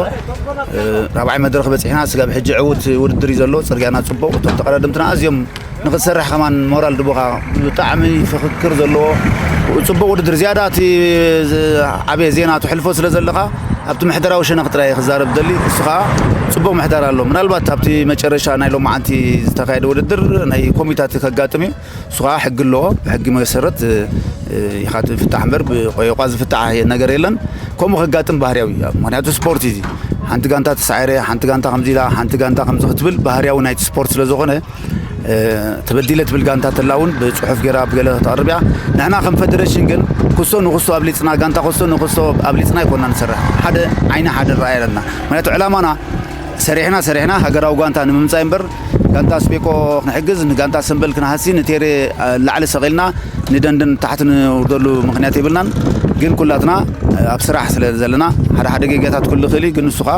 ራብዓይ መድረኽ በጺሕና ስጋብ ሕጂ ዕዉት ውድድር እዩ ዘሎ። ጽርግያና ጽቡቕ፣ እቶም ተቐዳደምትና ኣዝዮም ንኽትሰርሕ ከማን ሞራል ድቦኻ ብጣዕሚ ፍኽክር ዘለዎ ጽቡቕ ውድድር። ዝያዳ እቲ ዓብየ ዜና ትሕልፎ ስለ ዘለኻ ኣብቲ ምሕደራዊ ሸነኽ ጥራይ ክዛረብ ደሊ። እሱ ኸዓ ጽቡቕ ምሕደራ ኣሎ። ምናልባት ኣብቲ መጨረሻ ናይ ሎማዓንቲ ዝተኻየደ ውድድር ናይ ኮሚታት ከጋጥም እዩ። እሱ ኸዓ ሕጊ ኣለዎ። ብሕጊ መሰረት ኢኻ ትፍታሕ እምበር ብቆየቋ ዝፍታሕ ነገር የለን። ከምኡ ከጋጥም ባህርያዊ እዩ። ምክንያቱ ስፖርት እዩ። ሓንቲ ጋንታ ተሳዒረ፣ ሓንቲ ጋንታ ከምዚ ኢላ፣ ሓንቲ ጋንታ ከምዚ ክትብል ባህርያዊ ናይቲ ስፖርት ስለ ዝኾነ፣ ተበዲለ ትብል ጋንታ ተላ እውን ብፅሑፍ ገይራ ብገለ ተቕርብ እያ። ንሕና ከም ፌደሬሽን ግን ክሶ ንክሶ ኣብሊፅና፣ ጋንታ ክሶ ንክሶ ኣብሊፅና ኣይኮና ንሰርሕ። ሓደ ዓይኒ ሓደ ራእይ ኣለና። ምክንያቱ ዕላማና ሰሪሕና ሰሪሕና ሃገራዊ ጋንታ ንምምፃእ እምበር፣ ጋንታ ስቤቆ ክንሕግዝ፣ ንጋንታ ሰምበል ክንሃሲ፣ ንቴሬ ላዕሊ ሰቒልና ንደንድን ታሕቲ ንውርደሉ ምክንያት የብልናን። ግን ኩላትና ኣብ ስራሕ ስለ ዘለና ሓደ ሓደ ጌጋታት ክህሉ ይኽእል እዩ። ግን ንሱ ከዓ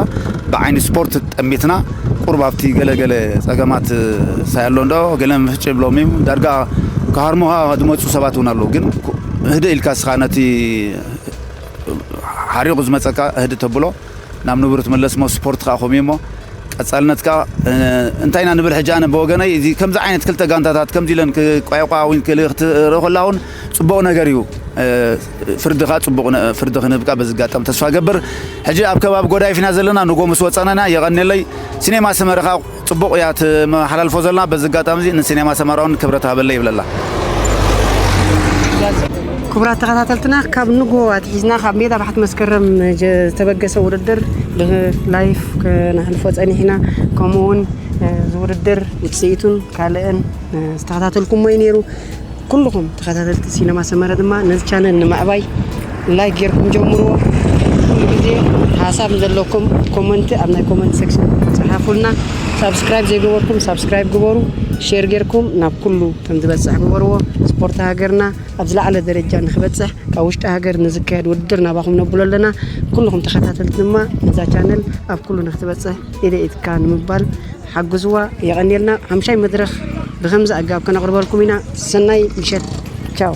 ብዓይኒ ስፖርት ጠሚትና ቁሩብ ኣብቲ ገለ ገለ ጸገማት ሳይ ኣሎ እንዶ ገለ ምፍጭ ብሎም እዩ። ዳርጋ ክሃርሙኻ ዝመፁ ሰባት እውን ኣለዉ። ግን ህድእ ኢልካ እስኻ ነቲ ሓሪቑ ዝመጸካ ህድእ ተብሎ ናብ ንቡር ትምለስ እሞ ስፖርት ከዓ ከምኡ እዩ እሞ ቀጻልነት ከዓ እንታይ ኢና ንብል ሕጂ ኣነ ብወገነይ እዚ ከምዚ ዓይነት ክልተ ጋንታታት ከምዚ ኢለን ክቋየቋ እውን ክልእ ክትርኢ ከላ እውን ጽቡቕ ነገር እዩ። ፍርዲ ከዓ ጽቡቕ ፍርዲ ክንህብ ከዓ በዚ ኣጋጣሚ ተስፋ ገብር። ሕጂ ኣብ ከባቢ ጎዳይፍ ኢና ዘለና፣ ንጎ ምስ ወጸና ኢና። የቐንየለይ። ሲኔማ ሰመረ ከዓ ጽቡቕ እያ ትመሓላልፎ ዘለና። በዚ ኣጋጣሚ እዚ ንሲኔማ ሰመረ እውን ክብረት ሃበለይ ይብለላ። ክቡራት ተኸታተልትና ካብ ንግሆ ኣትሒዝና ካብ ሜዳ ባሕቲ መስከረም ዝተበገሰ ውድድር ብላይፍ ከነሕልፎ ጸኒሕና። ከምኡ እውን እዚ ውድድር ውፅኢቱን ካልእን ዝተኸታተልኩሞ እዩ ነይሩ። ኩልኹም ተኸታተልቲ ሲነማ ሰመረ ድማ ነዚ ቻነል ንምዕባይ ላይክ ጌርኩም ጀምርዎ። ኩሉ ግዜ ሓሳብ ዘለኩም ኮመንት ኣብ ናይ ኮመንት ሴክሽን ጸሓፉልና። ሳብስክራይብ ዘይገበርኩም ሳብስክራይብ ግበሩ። ሼር ጌርኩም ናብ ኩሉ ከም ዝበጽሕ ግበርዎ። ስፖርት ሃገርና ኣብ ዝለዓለ ደረጃ ንክበጽሕ ካብ ውሽጢ ሃገር ንዝካየድ ውድድር ናባኹም ነብሎ ኣለና። ኩልኹም ተኸታተልቲ ድማ ነዛ ቻነል ኣብ ኩሉ ንክትበጽሕ ኢደ ኢድካ ንምባል ሓግዝዋ። የቐንየልና። ሓምሻይ መድረኽ ብኸምዚ ኣጋብ ከነቕርበልኩም ኢና። ሰናይ ምሸት። ቻው።